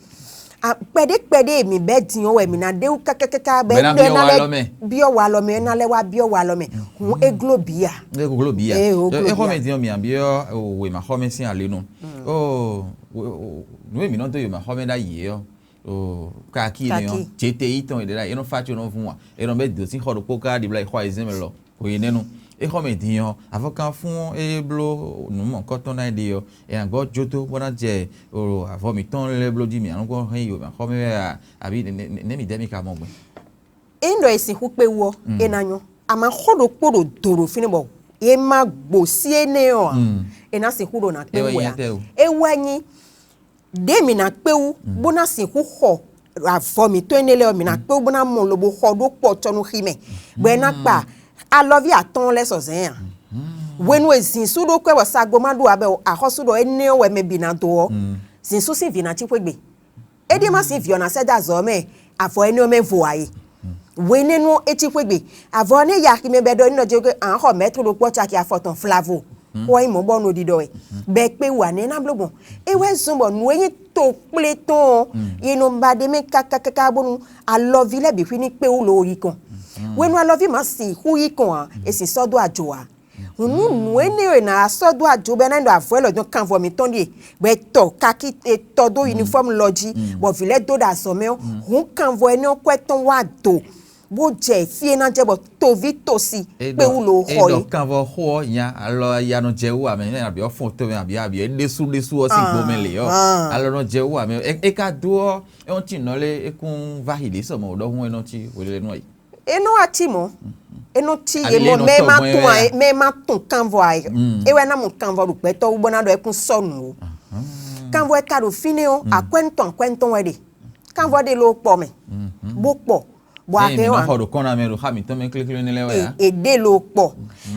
Kpɛɖé kpɛɖé e mǐ bɛ́ din ɔ́ wɛ mǐ ná ɖe wú kákákáká bɔ é ná byɔ́ wa alɔ mɛ, é ná lɛ́ wá byɔ́ wa alɔ mɛ. Hǔn é gló bǐ a? É gló bǐ a? É xɔmɛ din ɔ́ mǐ abyɔ́ wěmaxɔmɛ sín alinu. Nǔ e mǐ nɔ dó wěmaxɔmɛ ɖ'ayǐ é ɔ́, kaki énɛ́ ɔ́, J T I tɔn é ɖe ɖ'ayǐ, é nɔ fá có nɔ vún a? É nɔ bɛ́ dǒ sín xɔ ɖokpó ká ɖibla yi xɔ ayizɛ́n mɛ lɔ. Xo yě nɛ́nu. É xɔ mɛ din ɔ́, avɔkanfún e bló nǔ mɔ̌kɔtɔn ná ɖe ɔ́, è nǎ gbɔ jó dó bó ná jɛ avɔ mǐtɔn lɛ́ɛ bló jí mǐ nǎ nɔ gbɔ hɛn yi wěmaxɔmɛ wɛ a, abǐ nɛ̌ mǐ dɛ́ mì ka mɔ gbɛn? Ényí ɖɔ è sixú kpé wú ɔ́, é ná nyɔ́. Àmọ́ xó ɖokpó ɖo do ɖo fínɛ́ bɔ è ma gbo sí énɛ́ ɔ́ ǎ, è nǎ sixú ɖo nǎ kpé wú wɛ ǎ. É wɛ nyí ɖě mǐ ná kpé wú bó ná sixú xɔ avɔ mǐtɔn énɛ́ lɛ́ɛ ɔ́, mǐ ná kpé wú bó ná mɔ lobo xɔ ɖó kpɔcɔ nú xí mɛ, bɔ é ná kpa alɔví atɔ́ɔ́n lɛ́ɛ sɔ zɛ̌n ǎ. Hwenu e zǐnsú ɖó kwɛ́ bɔ sago ma ɖu ǎ bɔ axɔ́sú ɖɔ énɛ́ ɔ́ wɛ mɛ bǐ ná dó ɔ́, zǐnsú sín vǐ ná cí xwé gbe. É ɖíe má sín vǐ ɔ́ ná sɛ́ dó azɔ̌ mɛ avɔ énɛ́ ɔ́ mɛ vo ǎ é. Hwenɛ́nu ɔ́, é cí xwé gbe. Avɔ ɔ́ nɛ́ ya axi mɛ bɔ é ɖɔ ní nɔ jɛ a xɔ mɛ̌tru ɖokpó ɔ́ caki afɔtɔn flavo. Xó ɔ́ nyí mɔ̌ bɔ un ɖo ɖiɖɔ wɛ. Bɔ é kpé wú ǎ nɛ́ é ná bló gbɔn. É wɛ zɔ́n bɔ nǔ e nyí tokplé tɔn ɔ́, è nɔ ba ɖ'é mɛ káká káká bónú alɔví lɛ́ɛ bǐ xwí ní kpé wú lo yi kɔn. Hwenu alɔví ma sixú yi kɔn ǎ, è sin sɔ́ dó ajo ǎ. Hǔn nú nǔ énɛ́ e è nǎ sɔ́ dó ajo bɔ é ná nyí ɖɔ avɔ élɔ́ dɔn kanvɔ mǐtɔn ɖíe, bɔ è tɔ kaki è tɔ dó unifɔ́mu lɔ jí, bɔ vǐ lɛ́ɛ dó ɖo azɔ̌ mɛ ɔ́, hǔn kanvɔ énɛ́ ɔ́ kwɛ́ tɔn wá do, bó jɛ fí e ná jɛ bɔ toví tosi kpé wú lo xɔ é. Ɖɔ kanvɔ xó ɔ́ nya alɔ ya nɔ jɛ wú amɛ nɛ àbí ɔ́ fɔn tomɛ àbí àbí é ɖésú ɖésú ɔ́ sín gbomɛ lě ɔ́, alɔ nɔ jɛ wú amɛ é ka dó ɔ́ é ɔ́ cí nɔ lé é kún va xi ɖě sɔmɔ ɖɔhun é nɔ cí hwelelenu ɔ́ yi. É nɔ wá cí mɔ̌, é nɔ cí yě mɔ mɛ e ma tún ǎ, mɛ e ma tún kanvɔ ǎ. É wɛ ná mɔ kanvɔ ɖo gbɛtɔ́ wú bó ná ɖɔ é kún sɔ́ nǔ ó. Kanvɔ e ka ɖo fínɛ́ ɔ́, akwɛ́nutɔn akwɛ́nutɔn wɛ ɖe. Kanvɔ ɖé ló kpɔ mɛ, bó kpɔ, bɔ a hɛn wá. Xɔ ɖo kɔn ná mɛ ɖo xá mǐtɔn mɛ kléklé ní lɛ́ wɛ ǎ. È ɖé ló kpɔ.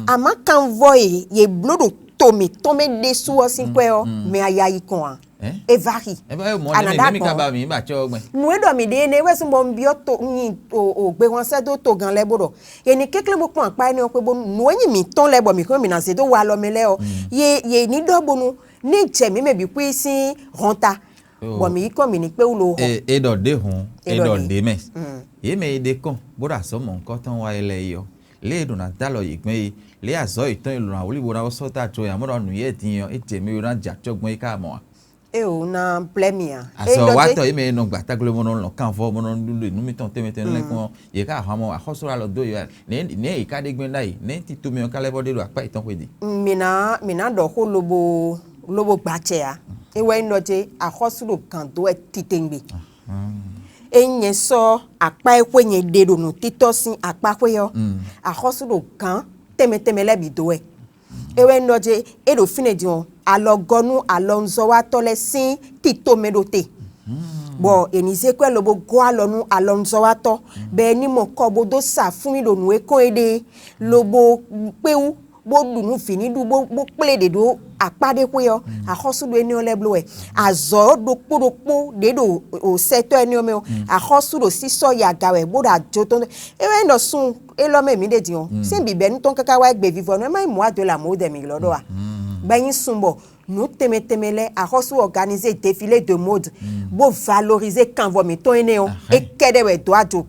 Àmọ́ kanvɔ e yě bló ɖo to mǐtɔn mɛ ɖésú ɔ́ sín kwɛ́ ɔ́, mɛ a ya yi kɔn ǎ. É va xi. Anadá kpɔn. Nǔ e ɖɔ mǐ ɖe énɛ́ wɛ sún bɔ un byɔ́ to un nyi o gbehwan sɛ́ dó togán lɛ́ɛ bó ɖɔ yě ní kɛnklɛ́n bó kplɔ́n akpá énɛ́ ɔ́ xwé bónú nǔ e nyí mǐtɔn lɛ́ɛ bɔ mǐ xwé mǐ ná zé dó walɔ mɛ lɛ́ɛ ɔ́, yě yě ní ɖɔ bónú ní jɛ mǐ mɛ bǐ xwí sín hɔnta, bɔ mǐ yi kɔn mǐ ní kpé wú lo xɔ. E ɖɔ ɖě hɔn, e ɖɔ ɖě mɛ. Yě mɛ e ɖe kɔn bó ɖo azɔ̌ mɔ̌hunkɔtɔn wa é lɛ́ɛ é ɔ́, lě e è ɖo ná dó alɔ yě gbɛn é, lě e azɔ̌ yětɔn e ɖo ná wlí bó ná sɔ́ dó ajo é, amɔ̌ ɖɔ nǔyɛ́ din ɔ́, é jɛ mɛ e ná jɛ acɔ́ gbɔn é ká mɔ ǎ. Eo na blɛ́ mi a? Azɔ watɔ yě mɛ e nɔ gba tagló mɔ nɔ lɔn kanvɔ mɔ nɔ ɖu ɖe nú mitɔn tɛnmɛ tɛnmɛ lɛ́ɛ kpɔn, yě ká ahwan mɔ axɔ́súɖalɔ dó yɔ nɛ̌ nɛ̌ yě ká ɖe gbɛn ɖ'ayǐ, nɛ̌ tito mɛ ɔ́ ka lɛ́ vɔ ɖe ɖo akpá yětɔn xwé din? Mǐ ná mǐ ná ɖɔ xó lobo lobo gba acɛ ǎ. É wɛ nyí ɖɔ ce axɔ́sú ɖo gǎn dó wɛ titewungbe. Ényí nyɛ sɔ́ akpá e xwé nyɛ ɖe ɖo nǔtítɔ́ sín akpá xwé ɔ́, axɔ́sú ɖo gǎn tɛnmɛ tɛnmɛ lɛ́ɛ bǐ dó wɛ. É wɛ nyí ɖɔ ce é ɖo fínɛ́ din ɔ́, alɔgɔ́ nú alɔnuzɔ́watɔ́ lɛ́ɛ sín tito mɛ ɖo te, bɔ è nǐ zé kwɛ́ lobo gɔ́ alɔ nú alɔnuzɔ́watɔ́, bɔ é ní mɔ kɔ bó dó sa fúnmí ɖo nǔ e kɔn é ɖe é, lobo kpé wú, bó ɖu nǔ vǐ ní ɖu bó bó kplé ɖě ɖó akpá ɖé xwé ɔ́, axɔ́sú ɖo énɛ́ ɔ́ lɛ́ɛ bló wɛ. Azɔ̌ ɖokpó ɖokpó ɖě ɖo sɛtɔ́ énɛ́ ɔ́ mɛ ɔ́, axɔ́sú ɖo sísɔ́ yi aga wɛ bó ɖo ajo tɔn. É wɛ nyí ɖɔ sun élɔ́ mɛ mǐ ɖe din ɔ́, sɛ́n bǐbɛ́nu tɔn káká wá gbe vivɔnu, é má nyí mɔ̌ adó lě amɔ̌ dɛ mǐ ylɔ́ ɖɔ a? Bɔ é nyí sun bɔ nǔ tɛnmɛ tɛnmɛ lɛ́ɛ axɔ́sú organiser défilé de mode, bó valoriser kanvɔ mǐtɔn énɛ́ ɔ́, é kɛ́ɖɛ́ wɛ dó ajo,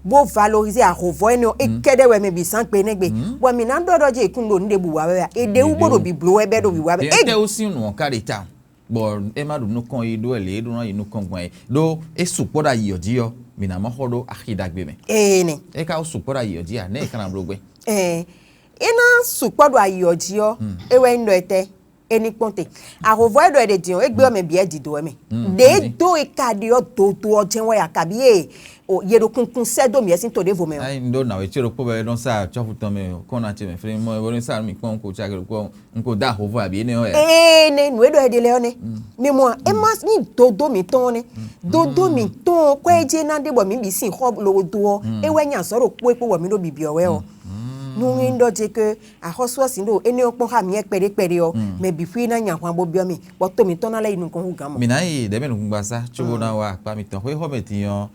bó valoriser ahovɔ énɛ́ ɔ́, é kɛ́ɖɛ́ wɛ mɛ bǐ zán gbe nɛ́ gbe, bɔ mǐ ná ɖɔ ɖɔ jí è kún ɖo nǔ ɖěbǔ wa wɛ a? È ɖe wú bó ɖo bǐbló wɛ bɔ é ɖo wǐ wa wɛ. Étɛ́wú sín nǔ ɔ́ ka ɖe ta, bɔ é má ɖo nukɔn yi ɖó wɛ lě e ɖó ná yi nukɔn gbɔn é ɖó é sukpɔ́ ɖo ayǐ ɔ́ jí ɔ́, mǐ ná mɔ xɔ ɖó axi ɖagbe mɛ. Ee nɛ. É ka wó sukpɔ́ ɖo ayǐ ɔ́ jí a? Nɛ̌ è ka ná bló gbɛn? Ɛɛ, é ná sukpɔ́ ɖo ayǐ ɔ́ jí ɔ́, é wɛ nyí ɖɔ etɛ́? É ní kpɔ́n te. Ahovɔ e ɖɔ è ɖe din ɔ́, é gbé ɔ́ mɛ bǐ wɛ dǐdó wɛ mɛ. Ɖě dó e ka ɖe ɔ́ dodo ɔ́ jɛ́n wɛ a, kabí e o, yě ɖo kunkun sɛ́ dó mǐ wɛ sín to ɖěvo mɛ ɔ́? Ayi, un ɖó nǎwe ce ɖokpó bɔ é nɔ sa cɔ́fu tɔn mɛ kɔn ná ce mɛ flé mɔ é bó ní sa nú mǐ kpɔ́n un ko cakɛ ɖokpó un ko dó ahovɔ abǐ énɛ́ ɔ́ wɛ. Ee nɛ nǔ e ɖɔ è ɖe lɛ́ɛ ɔ́ nɛ. Mi mɔ ɛ má nyí dodó mǐtɔn ɔ́ nɛ. Dodó mǐtɔn ɔ́, kɔ e jɛ ná ɖe bɔ mǐ bǐ sin xɔ lowo dó ɔ́, é wɛ nyí azɔ̌ ɖokpó e kpó bɔ mǐ ɖo bibyɔ́ wɛ ɔ́. Nú nyí ɖɔ jɛ ke axɔ́sú ɔ́ sin ɖo énɛ́ ɔ́ kpɔ́n xá mǐ wɛ kpɛɖé kpɛɖé ɔ́, mɛ bǐ xwí ná nya ahwan bó byɔ́ mì, bɔ to mǐtɔn ná lɛ́ yi nukɔn hú gǎn mɔ. Mǐ ná yi ɖɛ̌ mɛ nukúngbasá cóbó ná wá akpá mitɔn xwé xɔ mɛ din ɔ́,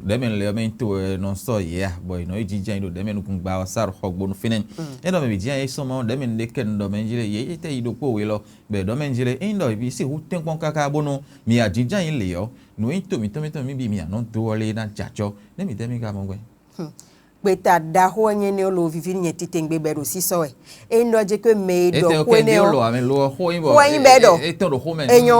ɖɛ̌ mɛ lɛ́ɛ mɛ nyí to wɛ nɔ sɔ́ yě a, bɔ è nɔ yi jínjɔ́n nyi ɖo ɖɛ̌ mɛ nukúngba ɔ́ sá ɖo xɔgbónu fínɛ́. É ɖɔ mɛ bǐ jínjɔ́n nyi é sɔ́ mɔ ɖɛ̌ mɛ nu ɖé kɛ nu ɖɔ mɛ jlé yě tɛ́ yi ɖokpó we lɔ, bɔ è ɖɔ mɛ jlé ényí ɖɔ bǐ sixú tɛ́nkpɔ́n káká bónú mi ajínjɔ́n nyi lě ɔ́, nǔ e nyí to mǐtɔn mítɔn mǐ bǐ mǐ nǎ nɔ dó ɔ́ lé ná jɛ acɔ́, nɛ̌ mǐtɛ́ mì ka mɔ gbɛn? Gbeta ɖaxó wɛ nyí énɛ́ ɔ́ lo víví nyɛ titewungbe bɔ è ɖo sísɔ́ wɛ. Ényí ɖɔ jɛ kpé mɛ e ɖɔ xó énɛ́ ɔ́, lɔ amɛ lo ɔ́ xó nyí bɔ xó wɛ nyí bɔ é ɖɔ é tɔn ɖo xó mɛ. Enyɔ,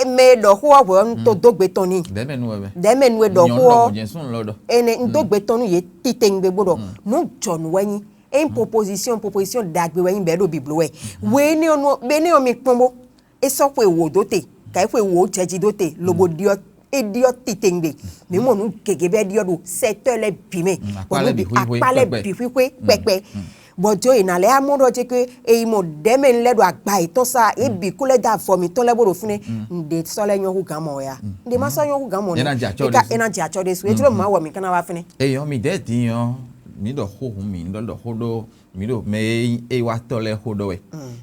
mɛ e ɖɔ xó ɔ́ hwɛ ɔ́, un to dó gbe tɔn n'i. Dɛ̌mɛ nu wɛ mɛ. Dɛ̌mɛ nu e ɖɔ xó ɔ́, Jɛnsún lɔ ɖɔ. Ene un dó gbe tɔn nú yě titewungbe bó ɖɔ nǔ jɔ nǔ wɛ nyí. Ényí proposition proposition ɖagbe wɛ nyí bɔ é ɖo bǐbló wɛ. Hwe énɛ́ ɔ́ nú bɔ énɛ́ ɔ́ mi kpɔ́n bó é sɔ́ xwe wǒ dó te, gǎ xwe wǒ jɛ jí dó te, lobo ɖyɔ́ é ɖyɔ́ titewungbe. Mǐ mɔ nǔ gěgé bɔ é ɖyɔ́ ɖo sɛtɔ́ lɛ́ɛ bǐ mɛ, bɔ nǔ bǐ akpá lɛ́ɛ bǐ xwíxwé kpɛkpɛ. Bɔ jó è nǎ lɛ́ amɔ ɖɔ jɛ ké è yi mɔ ɖɛ̌mɛ lɛ́ɛ ɖo agba yětɔn sá, yě bǐ kó lɛ́ dó avɔ mǐtɔn lɛ́ɛ bó ɖo fínɛ́. Un ɖe sɔ́ lɛ́ nyɔ́ hú gǎn mɔ wɛ a? Un ɖe má sɔ́ nyɔ́ hú gǎn mɔ nɛ́. É ná jɛ acɔ́ ɖésú. É jló mǎ wɔ mǐ ká ná wá fínɛ́. Eyɔ́ mi dɛ̌ din ɔ́, mǐ ɖɔ xó hǔn mǐ ɖɔ ɖɔ xó ɖó mǐ ɖo mɛ e nyí é wá tɔ́ lɛ́ɛ xó ɖɔ wɛ.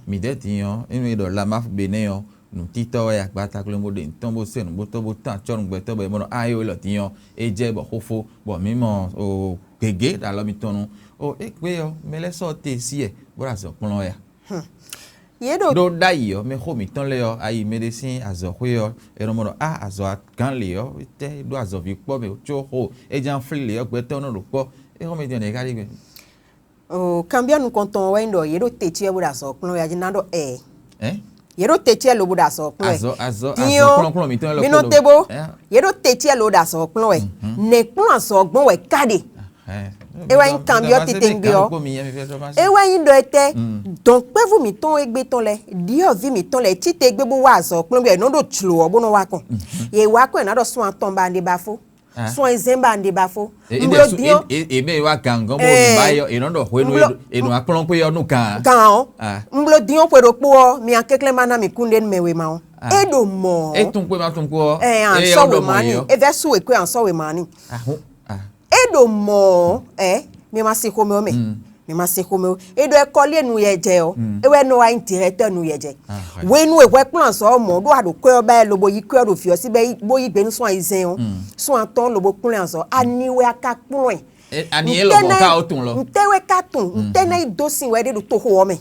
Mǐ dɛ̌ din ɔ́, énɛ́ e ɖɔ Lamaf Benɛ́ ɔ́, nǔtítɔ́ wɛ agbataklo bó ɖe nǔ tɔn bó sɛ́ nǔ bó tɔ́ bó tán acɔ́ nǔgbɛtɔ́ bɔ é mɔ ɖɔ á é wɛ lɔ din ɔ́, é jɛ bɔ xó fó, bɔ mǐ mɔ o gěgé ɖo alɔ mitɔn nu. O é kpé ɔ́, mɛ lɛ́ɛ sɔ́ te sí ɛ bó ɖo azɔ̌ kplɔ́n wɛ a? Yě ɖo ɖó ɖ'ayǐ ɔ́, mɛ xó mǐtɔn lɛ́ɛ ɔ́, ayi mɛ ɖé sín azɔ̌xwé ɔ́, è nɔ mɔ ɖɔ á azɔ̌ gán lě ɔ́, étɛ́ ɖó azɔ̌ví kpɔ́ mɛ có xo é ján flí lě ɔ́, gbɛtɔ́ nɔ ɖo kpɔ́. É xó mɛ din ɔ́, nɛ̌ é ka ɖe gbɛn? Kanbyɔ́ nukɔntɔn wɛ nyí ɖɔ yě ɖo te cyɔ bó ɖo azɔ̌ kplɔ́n wɛ, a jí ná ɖɔ ɛɛ. Yě ɖo te cyɔ lobo ɖo azɔ̌ kplɔ́n wɛ. Azɔ̌ azɔ̌ azɔ̌ kplɔ́nkplɔ́n mǐtɔn lɛ́ mí nɔ te bó. Yě ɖo te cyɔ lo ɖo azɔ̌ kplɔ́n wɛ. Nɛ̌ kplɔ́n azɔ̌ gbɔn wɛ ká ɖe? É wɛ nyí kanbyɔ́ titewungbe ɔ́. É wɛ nyí ɖɔ etɛ́ dɔ̌nkpɛ́vú mǐtɔn e gbé tɔn lɛ́ɛ, ɖyɔ̌vǐ mǐtɔn lɛ́ɛ cí te gbé bó wá azɔ̌ kplɔ́n wɛ, è nɔ ɖo jlǒ ɔ́ bó nɔ wá kɔn. Yě wá kɔn è nǎ ɖɔ sun atɔn ba un ɖe ba fó. Sun ayizɛ́n ba un ɖe ba fó. Mbló dín ɔ́. È mɛ wá gǎngán bó nu báyɔ è nɔ ɖɔ hwenu e nɔ akplɔ́n kpé ɔ́ nú gǎn. Gǎn ɔ́. Mbló dín ɔ́ xwe ɖokpó ɔ́, mi akɛ́klɛ́n ma ná mi kún ɖe nú mɛ wěma ɔ́. É ɖo mɔ. É tún kpé ma tún kpó ɔ́. Ɛ an sɔ́ wěma ni. É vɛ́ sú wěkwé an sɔ́ wěma ni. Ahun. É ɖo mɔ ɔ́, ɛ mi ma se xomɛ ɔ́ mɛ. Mi ma se xomɛ ɔ́. É ɖɔ é kɔlí e nu yɛ jɛ ɔ́, é wɛ nɔ wá nyí directeur nu yɛ jɛ. Hwenu e hwɛ kplɔ́n azɔ̌ ɔ́ mɔ ɖó a ɖo kwɛ́ ɔ́ ba ɛ lobo yí kwɛ́ ɔ́ ɖo vǐ ɔ́ sí bɔ é bó yí gbe nú sɔ́n ayizɛ́n ɔ́, sɔ́n atɔ́ɔ́n lobo kplɔ́n azɔ̌, ani wɛ a ka kplɔ́n ɛ? Ani é lɔ mɔ ká ó tun lɔ. Ntɛ́ wɛ ka tun, ntɛ́ ná yi dó sin wɛ ɖé ɖo toxo ɔ́ mɛ?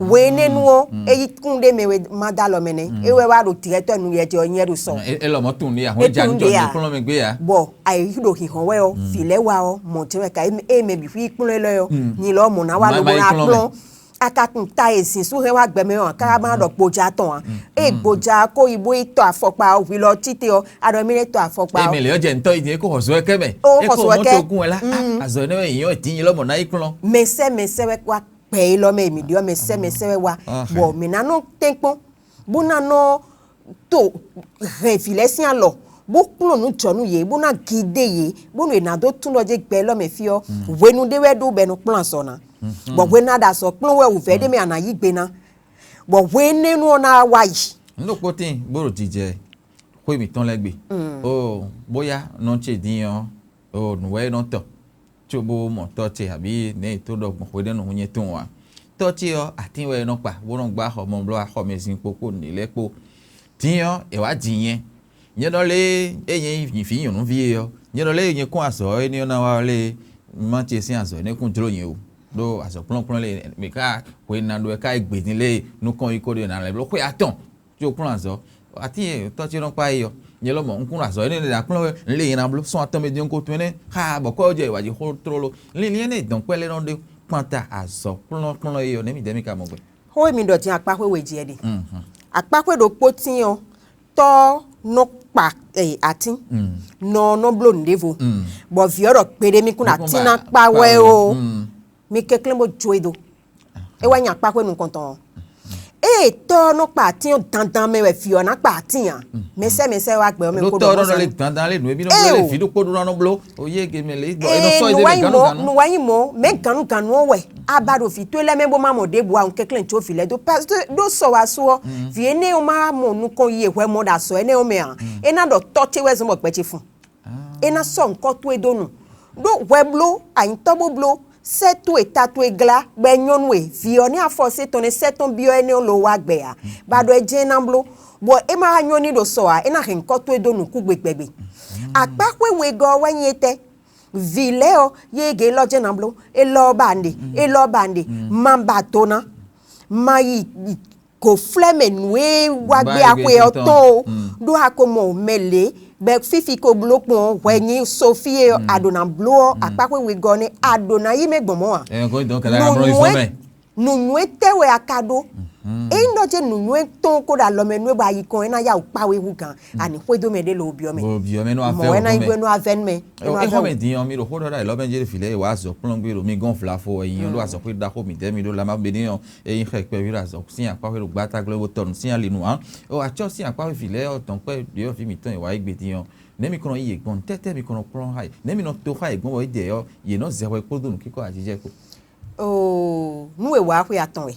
Hwenɛ́nu ɔ́, é yí kún ɖé mɛ wɛ ma dó alɔ mɛ nɛ́. É wɛ wá ɖo directeur nu yɛ jɛ ɔ́ nyɛ ɖo sɔ. É lɔ mɔ tun ní ahɔn é ja ní jɔ ní kplɔ́n mɛ gbé ya. Bɔ ayi ɖo hǐnhɔ́n wɛ ɔ́, vǐ lɛ́ɛ wa ɔ́, mɔ̌ jɛ́n wɛ ka é mɛ bǐ xwí kplɔ́n élɔ́ ɔ́, nyi lɔ mɔ̌ ná wá lobo ná kplɔ́n. a ka kun ta e zǐn sú hɛn wá gbɛ mɛ ɔ́, káká má ɖɔ gbojá tɔn ǎ. Ée gbojá ko yi bó yi tɔ afɔkpa ɔ́, hwi lɔ títí ɔ́, a ɖɔ mí lɛ́ tɔ afɔkpa ɔ́. Emɛ lě ɔ́ jɛ ntɔ́ yi din, é kó xɔ zɔ ɛ kɛ mɛ. Ó É kó xɔ zɔ ɛ kɛ. Mɔtokún wɛ lá. Azɔ énɛ́ wɛ nyǐnyɔ́ dín nyí lɔmɔ̌ ná yi kplɔ́n. Mɛsɛ́ mɛsɛ́ wɛ wá kpɛ é lɔ mɛ, mǐ ɖi ɔ́ mɛsɛ́ mɛsɛ́ wɛ wá. Bɔ mǐ ná nɔ tɛ́nkpɔ́n, bó ná nɔ to hɛn vǐ lɛ́ɛ sín alɔ, bó kplɔ́n nǔ jɔ nú yě, bó ná gidé yě, bónú è nǎ dó tún ɖɔ jé gbɛ élɔ́ mɛ fí ɔ́, hwenu ɖé wɛ ɖó bɔ è nɔ kplɔ́n azɔ̌ ná. Bɔ hwenu a ɖo azɔ̌ kplɔ́n wɛ wǔvɛ́ ɖé mɛ a nǎ yí gbe ná, bɔ hwenɛ́nu ɔ́ ná wá yi. Un ɖo kpó tíin bó ɖo jijɛ xwé mǐtɔn lɛ́ɛ gbe. Oo, bóyá nɔ ce din ɔ́, oo, nǔ wɛ é nɔ tɔ, cóbó mɔ tɔ́ ce abǐ nɛ̌ è tó ɖɔ gbɔn hwenɛ́nu hun nyɛ tunwun ǎ. Tɔ́ ce ɔ́, atín wɛ é nɔ kpa, bó nɔ gbá xɔ mɔ bló axɔmɛzinkpo kpó nǔɖé lɛ́ɛ kpó. Din ɔ́, è wǎ ji nyɛ. Nyɛ ɖɔ lé, ée nyɛ nyí vǐ nyɔ̌nuví e ɔ́, nyɛ ɖɔ lé nyɛ kún azɔ̌ énɛ́ ɔ́ ná wá lé, má ce sín azɔ̌ énɛ́ kún jló nyɛ o. Ɖó azɔ̌ kplɔ́nkplɔ́n lé mǐ ká hwenu ná ɖó wɛ ká yi gbě din lé nukɔn yi ko ɖé ná lɛ́ bló xwé atɔn. Có kplɔ́n azɔ̌. Atín e tɔ́ ce nɔ kpa yi ɔ́, nyɛ lɔmɔ̌ un kún ɖo azɔ̌ énɛ́ ɖě ná kplɔ́n wɛ, un lé nyɛ ná bló sɔ́n atɔn mɛ dín kó tɔn énɛ́, xá bɔ kɔ́ ɔ́ jɛ wǎ jí xó tlóló. Linlin énɛ́ e dɔ̌nkpɛ́ lɛ́ɛ nɔ ɖe kpanta azɔ̌ kplɔ́nkplɔ́n é ɔ́, nɛ̌ mǐdɛɛ mì ka mɔ gbɛ? Xó e mi ɖɔ din akpáxwé we jí ɛ ɖe. Akpáxwé ɖokpó tíin ɔ́, tɔ́ ɔ́ nɔ kpa atín, nɔ ɔ́ nɔ bló nǔɖévo, bɔ vǐ ɔ́ ɖɔ gbeɖé mi kún ɖo atín ná kpa wɛ o, mi kɛnklɛ́n bó jó e dó. É wɛ nyí akpáxwé nukɔntɔn ɔ́. Ée tɔ́ ɔ́ nɔ kpa atín ɔ́ dandan mɛ wɛ vǐ ɔ́ ná kpa atín ǎ. Mɛsɛ́ mɛsɛ́ wá gbɛ ɔ́ mɛ kó ɖɔ ɖó tɔ́ ɖɔ lé dandan lé nǔ e bí nɔ bló lé vǐ ɖokpó ɖó ná nɔ bló. Oyé ge mɛ lé bɔ é nɔ sɔ́ é dé mɛ ganu ganu. Nǔwanyi mɔ mɛ ganu ganu ɔ́ wɛ a ba ɖo vǐ towe lɛ́ɛ mɛ bó má mɔ ɖěbǔ ǎ, un kɛnklɛ́n jó vǐ lɛ́ɛ dó. Parce que ɖó sɔ wá sú ɔ́, vǐ énɛ́ ɔ́ má mɔ nukɔn yi e hwɛ mɔ ɖo azɔ̌ énɛ́ ɔ́ mɛ ǎ. É ná ɖɔ tɔ́ ce wɛ zɔ́n bɔ gbɛ ce fun. É ná sɔ́ nyǐkɔ towe dó nu. Ɖó hwɛ bló, anyǐtɔ́ bó bló, sɛ́ towe ta towe glá, bɔ é nyɔ́ nú we, vǐ ɔ́ ní afɔsé tɔn nɛ́ sɛ́ tɔn byɔ́ énɛ́ ɔ́ lo wá gbɛ ǎ, bɔ a ɖɔ é jɛ́n é ná bló, bɔ é ma wá nyɔ́ n'i ɖo sɔ ǎ, é ná hɛn nyǐkɔ towe dó nukúngbé gbɛgbɛ. Akpáxwé wegɔ́ ɔ́ wɛ nyí étɛ́? Vǐ lɛ́ɛ ɔ́, yé gě élɔ́ jɛ́n ná bló, élɔ́ ɔ́ ba nɖe, élɔ́ ɔ́ ba nɖe, ma ba do ná, ma yi gǒflɛ́ mɛ nǔ e wá gbé axwe ɔ́ tɔn o, ɖó a ko mɔ mɛ lě, bɔ fífi ko bló kpɔn ɔ́, hwɛ nyí Sofí e a ɖǒ ná bló ɔ́, akpáxwé wegɔ́ nɛ́ a ɖǒ ná yí mɛ gbɔn mɔ̌ ǎ. Ɛ kó dɔn kɛlɛ amlɔ yi fún mɛ. Nǔnywɛ́ tɛ́ wɛ a ka ɖó? Ényí ɖɔ ce nǔnywɛ́ tɔn ko ɖo alɔ mɛ nú é bɔ a yi kɔn é ná yá wǔ kpa we hú gǎn, a ní xwedó mɛ ɖé lo byɔ́ mɛ. Lo byɔ́ mɛ nú avɛ mɔ é ná yi gbɔn mɛ. Gbé nú avɛ nú mɛ. É nú avɛ Exɔ mɔ. Mɛ din ɔ́, mi ɖo xó ɖɔ ɖo alɔ mɛ jɛ fi lɛ wá azɔ kplɔ́n gbé ɖo mi gɔn vlafo wɛ nyi ɖó azɔ xwé ɖaxó mi dɛ́ mi ɖo lama be ní ɔ́, é nyí xɛ kpɛví ɖo azɔ sín akpáxwé ɖo gbáta glɔ́ bó tɔnu sín ali nu ǎ. Ó atsɔ́ sín akpáxwé fi lɛ́ɛ ɔ́ tɔn kpɛ́ ɖyɔ̌vǐ mǐtɔn e wǎ yi gbe din ɔ́, nɛ̌ mi kɔn nɔ yí yě gbɔn? Tɛ́tɛ́ mi kɔn nɔ kplɔ́n xá yě? Nɛ̌ mi nɔ to xá yě gbɔn bɔ é dɛ ɔ́, yě nɔ zɛ hwɛ kpódó nǔkíkɔ́ ajijɛ kpo? Oo, nú è wǎ xwe atɔn wɛ.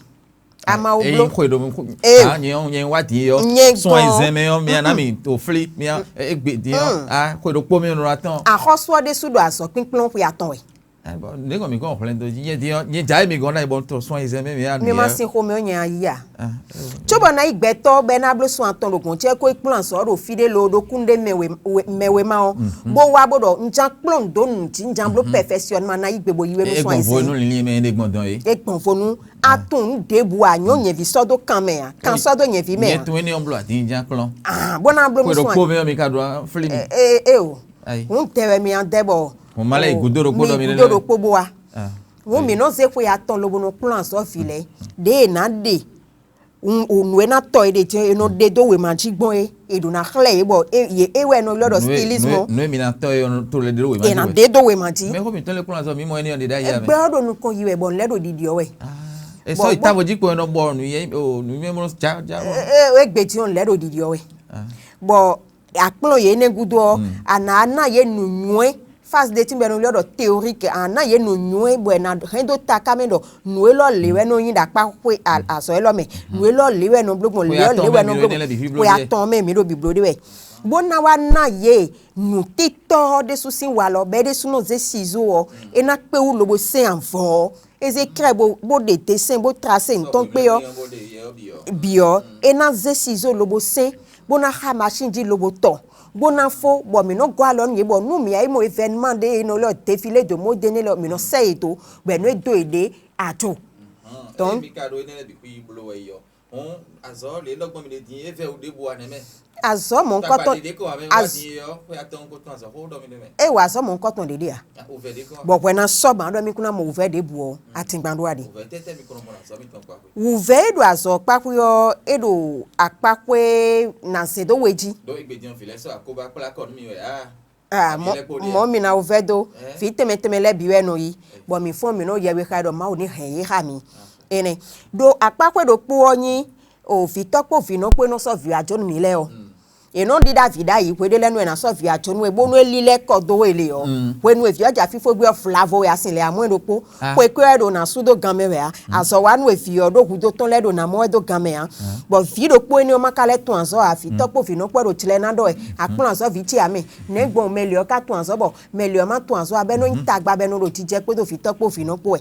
A ma wo bló. Eyi xwe ɖo Ee. Nyɛ nyɛ wá din yɔ. Nyɛ sɔn gɔn. Ezɛn mɛ yɔ mia na mi to fli mia egbe din yɔ. A xwe ɖokpó mi nɔ atɔn. Axɔ́sú ɔ́ ɖésú ɖo azɔ̌ kpínkplɔ́n xwe atɔn wɛ. Ne kɔn mi kɔn hwlɛn do jí nyɛ din yɔ nyɛ dza mi gɔn na bɔ to sɔn ezɛn mɛ mi ya. Mi ma sin xomɛ ɔ́ nyɛ ayi a. Cóbɔ ná yi gbɛtɔ́ bɛ ná bló sɔn atɔn ɖo gɔ̌n cɛ kó yi kplɔ́n azɔ̌ ɖo fí ɖé lo ɖo kún ɖé mɛ we mɛ we ma ɔ́. Bó wá bó ɖɔ un ján kplɔ́n dó nǔ jí un ján bló pɛfɛsiɔnuma ná yi gbe bo yi wé nú sɔn ezɛn. Egbɔn vo nú linlin mɛ eɖe gbɔn dɔn é. Egbɔn vo nú a tunwun nǔ ɖěbǔ a nyɔ̌ nyɛ̌ví sɔ́ dó kan mɛ a kan sɔ́ dó nyɛ̌ví mɛ Nyɛ a. Tún éní ɔ́ bló adǐnján kplɔ́n. Ah, bó ná bló Xwe nú ɖokpó sɔn mɛ ɔ́ mi ka ɖó flí mi. Ee ee o. Ayi. Ń tɛ wɛ mi an dɛ bɔ. Mo ma lɛ yi gúdo ɖokpó ɖɔ mi lɛ. Gúdo ɖokpó bó wa. Ah. Ŋu mi nɔ zé xwe atɔn lobo nɔ kplɔ́n azɔ̌ vǐ lɛ́ɛ ɖě e nǎ ɖe nǔ e ná tɔ e ɖe jɛ e nɔ ɖe dó wěma jí gbɔn é e ɖo ná xlɛ́ yě bɔ é wɛ nɔ ylɔ́ ɖɔ stylisme. Nú èmi ná tɔ é ɔ́ tó lɛ ɖé ɖó wěma jí. È nǎ ɖe dó wěma jí. Mɛ xó mǐtɔn lɛ́ kplɔ́n azɔ mǐ mɔ énɛ́ ɔ́ ɖe ɖ'ayǐ ame. Ẹgbẹ́ ɔ́ ɖo nukɔn yi wɛ bɔ nǔ lɛ́ ɖo ɖiɖi ɔ́ wɛ. È sɔ́ yi távo jí kpo ɛ nɔ bɔ nǔ yɛ nǔ mɛ mɔ já já. Égbé jí ɔ́ nǔ lɛ́ ɖo ɖiɖi ɔ́ wɛ. Bɔ akplɔ́n yě nɛ́ gúdo ɔ́, a nǎ ná yě nǔnywɛ́. Faz ɖé tínbɛ́ nɔ ylɔ́ ɖɔ théorique, a nǎ yě nǔnywɛ́ bɔ è nǎ hɛn dó taká mɛ ɖɔ nǔ élɔ́ lě wɛ nɔ nyí ɖo akpá xwé azɔ̌ élɔ́ mɛ, nǔ élɔ́ lě wɛ nɔ bló gbɔn, lě élɔ́ lě wɛ nɔ bló gbɔn. Xwe atɔn mɛ mǐ ɖo bǐbló ɖé wɛ, bó ná wá ná yě nǔtítɔ́ ɔ́ ɖésú sín walɔ, bɔ é ɖésú nɔ zé sizo ɔ́, é ná kpé wú lobo sɛn avɔ ɔ́, é zé krɛ́ bó bó ɖe desɛn bó trasé nǔtɔn kpé ɔ́ bǐ ɔ́, é ná zé sizo lobo sɛn, bó ná xá masín jí lobo tɔ, bó ná fó, bɔ mǐ nɔ gɔ́ alɔ nú yě, bɔ nú mǐ yi mɔ événement ɖé e nɔ lɛ́ défilé de mode énɛ́ lɛ́ɛ, mǐ nɔ sɛ yě dó, bɔ è nɔ é dó yě ɖě ajo. Tɔn. Mi ka ɖó énɛ́ lɛ́ɛ bǐ kú yi bló wɛ yi ɔ́. Hɔn azɔ lě lɔgbɔn mi ɖe din é vɛ wú ɖěbǔ wa nɛmɛ. Azɔ mɔ̌hunkɔtɔn Ɖě ko ame wá din é ɔ́ xwe atɔn ko tɔn azɔ xó ɖɔ mi ɖe mɛ. E wɔ azɔ mɔ̌hunkɔtɔn ɖě ɖe a? O vɛ ɖě kɔ. Bɔ hwɛ ná sɔ ban ɖɔ mi kún ná mɔ wǔvɛ́ ɖěbǔ ɔ, atingban ɖó aɖi. O vɛ tɛtɛ mi kɔnɔ mɔ azɔ mi tɔn kpa xwe. Wǔvɛ́ e ɖo azɔ kpáxwé ɔ, e ɖo akpáxwé na zě dó we jí. Ɖó egbe din ɔ́ vi lɛ sɔ akoba kplá kɔ nú mi wɛ a. Ah, mɔ mɔ mi na wúvɛ́ dó, vǐ tɛnmɛ tɛnmɛ lɛ́ɛ bǐ wɛ nɔ yi, bɔ mǐ fɔ́n mǐ nɔ yɛwe xa ɖɔ Mawu ní hɛn yě xa mi. Énɛ́ ɖo akpáxwé ɖokpó ɔ́ nyí o vǐtɔ́ kpó vǐnɔ kpó e nɔ sɔ́ vǐ wá jó nú mǐ lɛ́ɛ ɔ́. È nɔ ɖíɖá vǐ ɖ'ayǐ hweɖé lɛ́ɛ nú è nǎ sɔ́ vǐ wá jó nú we bónú é lílɛ́ kɔ dó we le ɔ́. Hwenu e vǐ ɔ́ jɛ afífó gbé ɔ́, vlavo wɛ a sin lɛ amɔ́ ɛ ɖokpó. Xwekwɛ́ wɛ ɖo nǎ sú dó gan mɛ wɛ ǎ. Azɔ̌ wa nú e vǐ ɔ́ ɖó hudó tɔn lɛ́ɛ ɖo nǎ mɔ wɛ dó gan mɛ ǎ. Bɔ vǐ ɖokpó énɛ́ ɔ́ ma ka lɛ́ tɔn azɔ́ ǎ, vǐtɔ́ kpó vǐnɔ kpó wɛ ɖo jlɛ ná ɖɔ wɛ. Akplɔ́n azɔ́ vǐ ce ǎ mɛ. Nɛ̌ gbɔn mɛ lě ɔ́ ka tɔn azɔ́ bɔ mɛ lě ɔ́ ma tɔn azɔ́ ǎ bɔ é nɔ nyí tagba bɔ é nɔ ɖo jijɛ kpódó vǐtɔ́ kpó vǐnɔ kpó wɛ.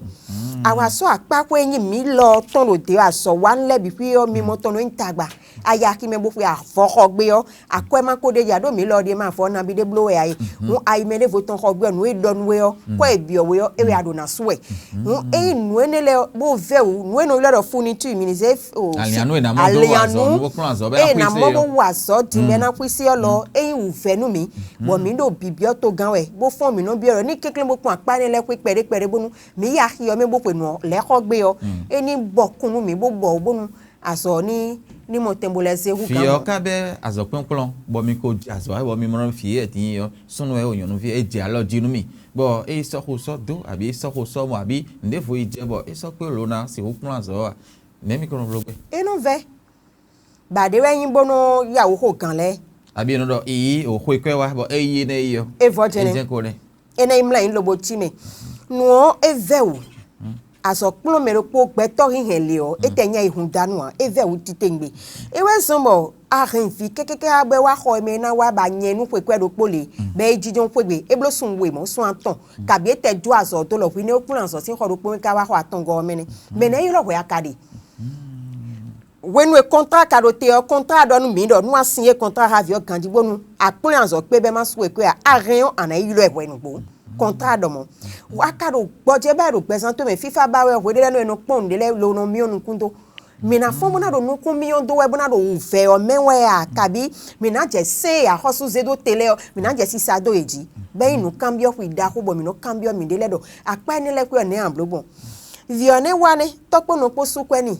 Awa sɔ́ akpáxwé nyí mǐ lɔ tɔn ɖo dě wɛ azɔ̌ wa nú lɛ́ɛ bǐ xwí ɔ́, mi mɔ tɔn nɔ nyí tagba. Aya xi mɛ bó xwe avɔ xɔ gbé ɔ́, akwɛ́ ma ko ɖe ya ɖó mǐ lɔ ɖíe ma avɔ nabí ɖé bló wɛ a e. Hǔn ayi mɛ ɖěvo tɔn xɔ gbé ɔ́, nǔ e ɖɔ nú we ɔ́, kɔ e byɔ̌ we ɔ́, é wɛ a ɖo ná sú wɛ. Hǔn ényí nǔ énɛ́ lɛ́ɛ bó vɛ́ wǔ, nǔ e nɔ ylɔ́ ɖɔ fourniture immunisée, Alianu e nǎ mɔ dó wú azɔ̌, nú bó kplɔ́n azɔ̌ bɛ́ eye nǎ mɔ bó ná wú azɔ̌ din bɛ́ ná xwísí ɔ́ lɔ, ényí wǔ vɛ́ nú mǐ, bɔ mǐ ɖo bǐbyɔ́ togán wɛ, bó fɔ́n mǐ nɔ byɔ́ ɖɔ ní kɛnklɛ́n bó kpɔn akpá énɛ́ lɛ́ɛ xwé kpɛɖé kpɛɖé bónú mǐ yi axi ɔ́ mɛ bó xwe nǔ ɔ́, lɛ̌ xɔ gbé ɔ́, é ní bɔ kún nú mǐ bó bɔ wǔ bónú azɔ̌ ní ní mɔ tɛn bó lɛ́ zé hú fi gán ɔ́ mɔ. Ka bɛ́ azɔ̌ kpɛ́nkplɔ́n bɔ mi ko jɛ azɔ̌ wɛ bɔ mi mlɔ́ fi é din ɔ́, súnnu wɛ o nyɔ̌nuví é jɛ alɔ jí nú mì, bɔ é yi sɔ́ xo sɔ́ dó abǐ é yi sɔ́ xo sɔ́ mɔ abǐ nǔɖévo yi jɛ bɔ é sɔ́ kpé lo ná sixú kplɔ́n azɔ̌ ɔ́ a? Nɛ̌ mi ko nɔ bló gbé? É nɔ vɛ́, bɔ ɖě wɛ nyí bónú yá wǔ xo gǎn lɛ́ɛ. Abǐ è nɔ ɖɔ iyi o xwe kwɛ́ wá bɔ é yi énɛ́ yi ɔ́. É vɔ jɛnɛ. É jɛ́n ko nɛ́. Énɛ́ yi mlá yín lobo cí mɛ. Nǔ ɔ́, é vɛ́ wǔ. Azɔ̌ kplɔ́n mɛ ɖokpó gbɛtɔ́ hínhɛn le ɔ́, é tɛ nyí ayihun dánú ǎ, é vɛ́ wǔ titewungbe. É wɛ zɔ́n bɔ a hɛn vǐ kɛ́kɛ́kɛ́ wá bɔ é wá xɔ mɛ ná wá ba nyɛ nú xwekwɛ́ ɖokpó le, bɔ é jínjɔ́n xwé gbe, é bló sun we mɔ̌ sun atɔn, kabǐ é tɛ jó azɔ̌ dó lɔ hwi nɛ́ é kplɔ́n azɔ̌ sín xɔ ɖokpó mɛ ká wá xɔ atɔngɔ́ ɔ́ mɛ nɛ́. Mɛ nɛ́ ylɔ́ hwɛ a ka ɖe? Hwenu e kɔntrá ka ɖo te ɔ́, kɔntrá ɖɔ nú mǐ ɖɔ nú a sin é kɔntrá ha vǐ ɔ́ ganjí bónú a kplɔ́n azɔ̌ kpé bɛ́ má sú we kwé ǎ, a hɛn ɔ́, a nǎ yi ylɔ́ ɛ hwɛ nǔgbó. Kɔntrá ɖɔ mɔ̌. A ka ɖo gbɔjɛ́ bá e ɖo gbɛzán towe mɛ fífá ba wɛ hweɖé lɛ́ɛ nú è nɔ kpɔ́n nǔɖé lɛ́ɛ lo nɔ myɔ́ nukún dó. Mǐ ná fɔ́n bó ná ɖo nukún myɔ́ dó wɛ bó ná ɖo wǔvɛ́ ɔ́ mɛ wɛ a, kabǐ mǐ ná jɛ sɛ́n e axɔ́súzéɖóte lɛ́ɛ ɔ́, mǐ ná jɛ sisa dó yě jí. Bɛ́ nyí nǔkanbyɔ́ xwi ɖaxó bɔ mǐ nɔ kanbyɔ́ mǐɖée lɛ́ɛ ɖɔ akpá énɛ́ lɛ́ɛ xwé ɔ́ nɛ̌ a blǒ gbɔn? Vǐ ɔ́ nɛ́ wá nɛ́, tɔ́ kpó nɔ kpó sú kwɛ́ n'i,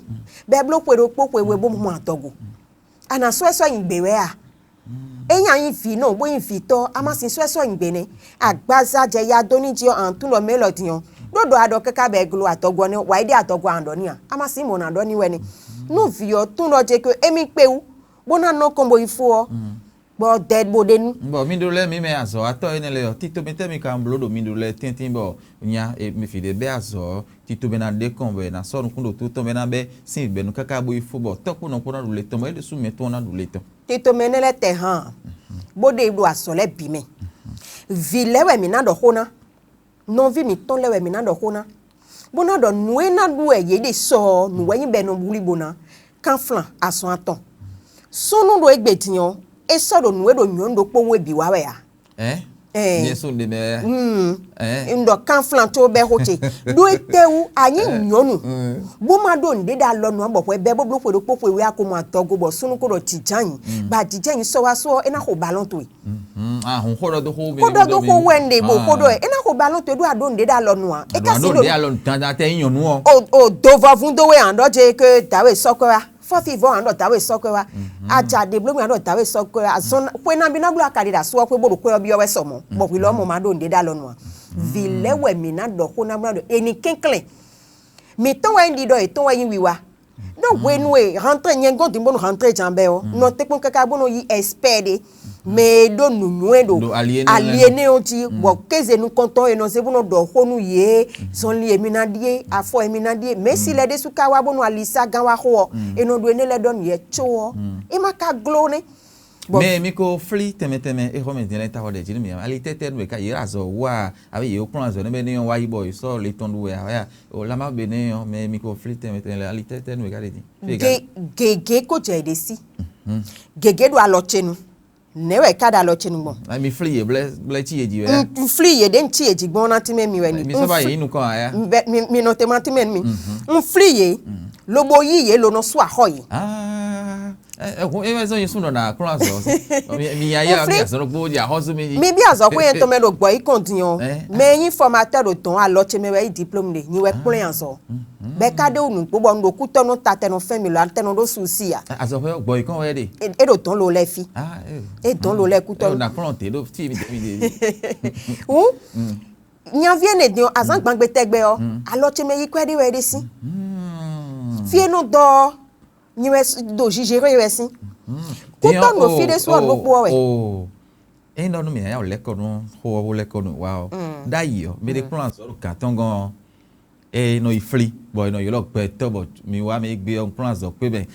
bɔ é bló xwe ɖokpó xwe we bó mɔ adɔgo. A nǎ sú ɛ sɔ́ nyi gbě wɛ a? É nyi a nyí vǐ nɔ bó nyí vǐtɔ́, a ma sin sú ɛ sɔ́ nyi gbě nɛ́. Agbaza jɛ ya dó ní jí ɔ́, a nǎ tunwun ɖɔ mɛ élɔ́ din ɔ́, ɖó ɖɔ a ɖɔ káká bɔ è glo adɔgo ɔ́ nɛ́, wǎ yi ɖe adɔgo a nǎ ɖɔ n'i a? A ma sin mɔ̌ ná ɖɔ n'i wɛ nɛ́. Nú vǐ ɔ́ tunwun ɖɔ jɛ ko émí kpé wú, bó ná nɔ kɔn bo yi fó ɔ́, bɔ dɛ bo ɖe nú. Bɔ mi ɖo lɛ́ɛ mi mɛ azɔ̌watɔ́ énɛ́ lɛ́ɛ ɔ́, tito mi tɛ́ mi ka bló ɖo mi ɖo lɛ́ɛ tɛ́ntin bɔ nya e mi fi ɖě bɛ́ azɔ̌ ɔ́, tito mɛ ná ɖe kɔn bɔ è nǎ sɔ́ nukún ɖo tó tɔn mɛ ná bɛ́ sín bɛ̌nu káká bó yi fó bɔ tɔ́ kpó nɔ kpó ná ɖu le tɔn bɔ é ɖésú mɛ tɔn ná ɖu le tɔn. Tito mɛ énɛ́ lɛ́ɛ tɛ hán, bó ɖe ɖo azɔ̌ lɛ́ɛ bǐ mɛ. Vǐ lɛ́ɛ wɛ mǐ ná ɖɔ xó ná, nɔví mǐtɔn lɛ́ɛ wɛ mǐ ná ɖɔ xó ná, bó ná ɖɔ nǔ e ná ɖu wɛ yě ɖe sɔ ɔ́, nǔ wɛ nyí bɔ è nɔ wlí bó ná. Kánflán azɔn atɔn. Súnnu ɖo égbé din ɔ́, é sɔ́ ɖo nǔ e ɖo nyɔ̌nu ɖokpó wú é bǐ wa wɛ ǎ. Ɛ? Ɛ. Nyɛ sún ɖe mɛ. Mm. Ɛ? N ɖɔ kánflán tó bɛ́ xó ce. Ɖó étɛ́wú a nyí nyɔ̌nu, bó má ɖó nǔɖé ɖo alɔ nú ǎ bɔ hwɛ bɛ́ bó bló xwe ɖokpó xwe wé a ko mɔ adɔgo bɔ súnnu ko ɖɔ jǐjǎnyi, bɔ ajǐjǎnyi sɔ́ wá sɔ́ ɔ́, é ná xo balɔ́n towe. Ahun xó ɖɔ dó xó mi. Xó ɖɔ dó xó wɛ un ɖe bó xó ɖɔ ɛ, é ná xo balɔ́n towe ɖó a ɖó nǔɖé ɖo alɔ nú ǎ. É ka Ɖo si àdó ɖo ɖe alɔ dandan tɛ nyí nyɔ̌nu ɔ. O o do vɔvún dó wɛ hǎn ɖɔ jɛ ke dǎwe sɔkɔ wa, fɔfi vɔ hǎn ɖɔ dǎwe sɔkɔ wa, adza ɖe bló mi hǎn ɖɔ dǎwe sɔkɔ wa, azɔn xwe ná bi ná bló akali ɖe asu ɔ́ xwé bó ɖo xwé ɔ́ byɔ́ wɛ sɔ mɔ̌, bɔ hwi lɔ mɔ má ɖo nǔɖé ɖo alɔ nu a. Vǐ lɛ́ wɛ mǐ ná ɖɔ xó ná bló ɖo eni kɛnklɛn. Mǐ tɔn wɛ nyí ɖiɖɔ, yě tɔn wɛ nyí wiwa. Ɖó hwenu e rentrée nyɛ gɔ́n din bónú rentrée jan bɛ́ ɔ́, nɔ tɛ́nkpɔ́n káká bónú yí expert ɖé. Mɛ e ɖó nǔnywɛ́ ɖo Ɖo ali énɛ́ ali lɛ́ɛ. Énɛ́ ɔ́ jí, bɔ kéze nukɔntɔn e nɔ zé bó nɔ ɖɔ xó nú yě, zɔnlin e mi ná ɖíe, afɔ e mi ná ɖíe, mɛ̌si lɛ́ɛ ɖésú ka wá bónú alisagán wá xó ɔ́, e nɔ ɖo énɛ́ lɛ́ɛ ɖɔ nǔ yɛ có ɔ́, é má ka gló nɛ́. Bɔ Mɛ mi ko flí tɛnmɛ tɛnmɛ é xɔ mɛ din lɛ ta xɔ ɖɛ jí nú mi ali tɛtɛ nú ká yě azɔ wá abe yě kplɔ́n azɔ nɛbɛ ní wá yí bɔ yě sɔ le tɔn ɖu wɛ awɛ o lama be ne ɔ mɛ mi ko flí tɛnmɛ tɛnmɛ lɛ ali tɛtɛ nú ká ɖe din. Ge- gěgé kó jɛ èɖe sí. Gěgé ɖo alɔ ce nu. Nɛ̌ wɛ é ká ɖo alɔ ce nu gbɔn? Mi flí yě blɛ blɛ cí yě jí wɛ. N flí yě ɖé n cí yě jí gbɔn ná tínmɛ mi wɛ ni. Mi sɔ ba yě yí nukɔn aya. Mi nɔ te ma tínmɛ mi. N flí yě. lobo yí yě lo nɔ sú axɔ yě. Ah, ɛ ɛ hun ewɛ zɔn yin sun nɔ na kplɔn azɔ. Mi mi ya ya mi azɔ gbɔ di axɔsu mi yi. Mi bí azɔ kó yẹn tɔn mɛ ɖo gbɔ yí kɔn din ɔ. Mɛ nyi formateur ɖo dɔn alɔ ce mɛ wɛ yí diplôme ɖe nyi wɛ kplɔn azɔ. Bɛ ka ɖe wunu gbogbo nu ɖo kútɔnu tatɛnɔ fɛn mi lo atɛnɔ ɖo susi ya. Azɔ xɔ gbɔ yí kɔn wɛ ɖe. E ɖo dɔn lo lɛ fi. Ah, e. E dɔn lo lɛ kútɔnu. Na kplɔn te ɖo tí mi de mi de. Wu. Nyaví énɛ́ din ɔ́, azǎn gbangbe tɛgbɛ ɔ́, alɔ ce mɛ yi kwɛ́ ɖé wɛ é ɖe sín. Fí e nɔ dɔ ɔ́, nyi wɛ ɖo zizere wɛ sín. Kútɔ́ nɔ fí ɖé sú ɔ́ nɔ kpó ɔ́ wɛ. Ényí ɖɔ nú mì nya lɛ́ kɔ nú xó ɔ́ bó lɛ́ kɔ nú wa ɔ́, ɖ'ayǐ ɔ́, mɛ ɖé kplɔ́n azɔ̌ ɖo gǎn tɔn gɔ́n ɔ́, é nɔ yi flí, bɔ è nɔ ylɔ́ gbɛtɔ́ bɔ mi wá mɛ égbé ɔ́ kplɔ́n azɔ̌ kpé mɛ,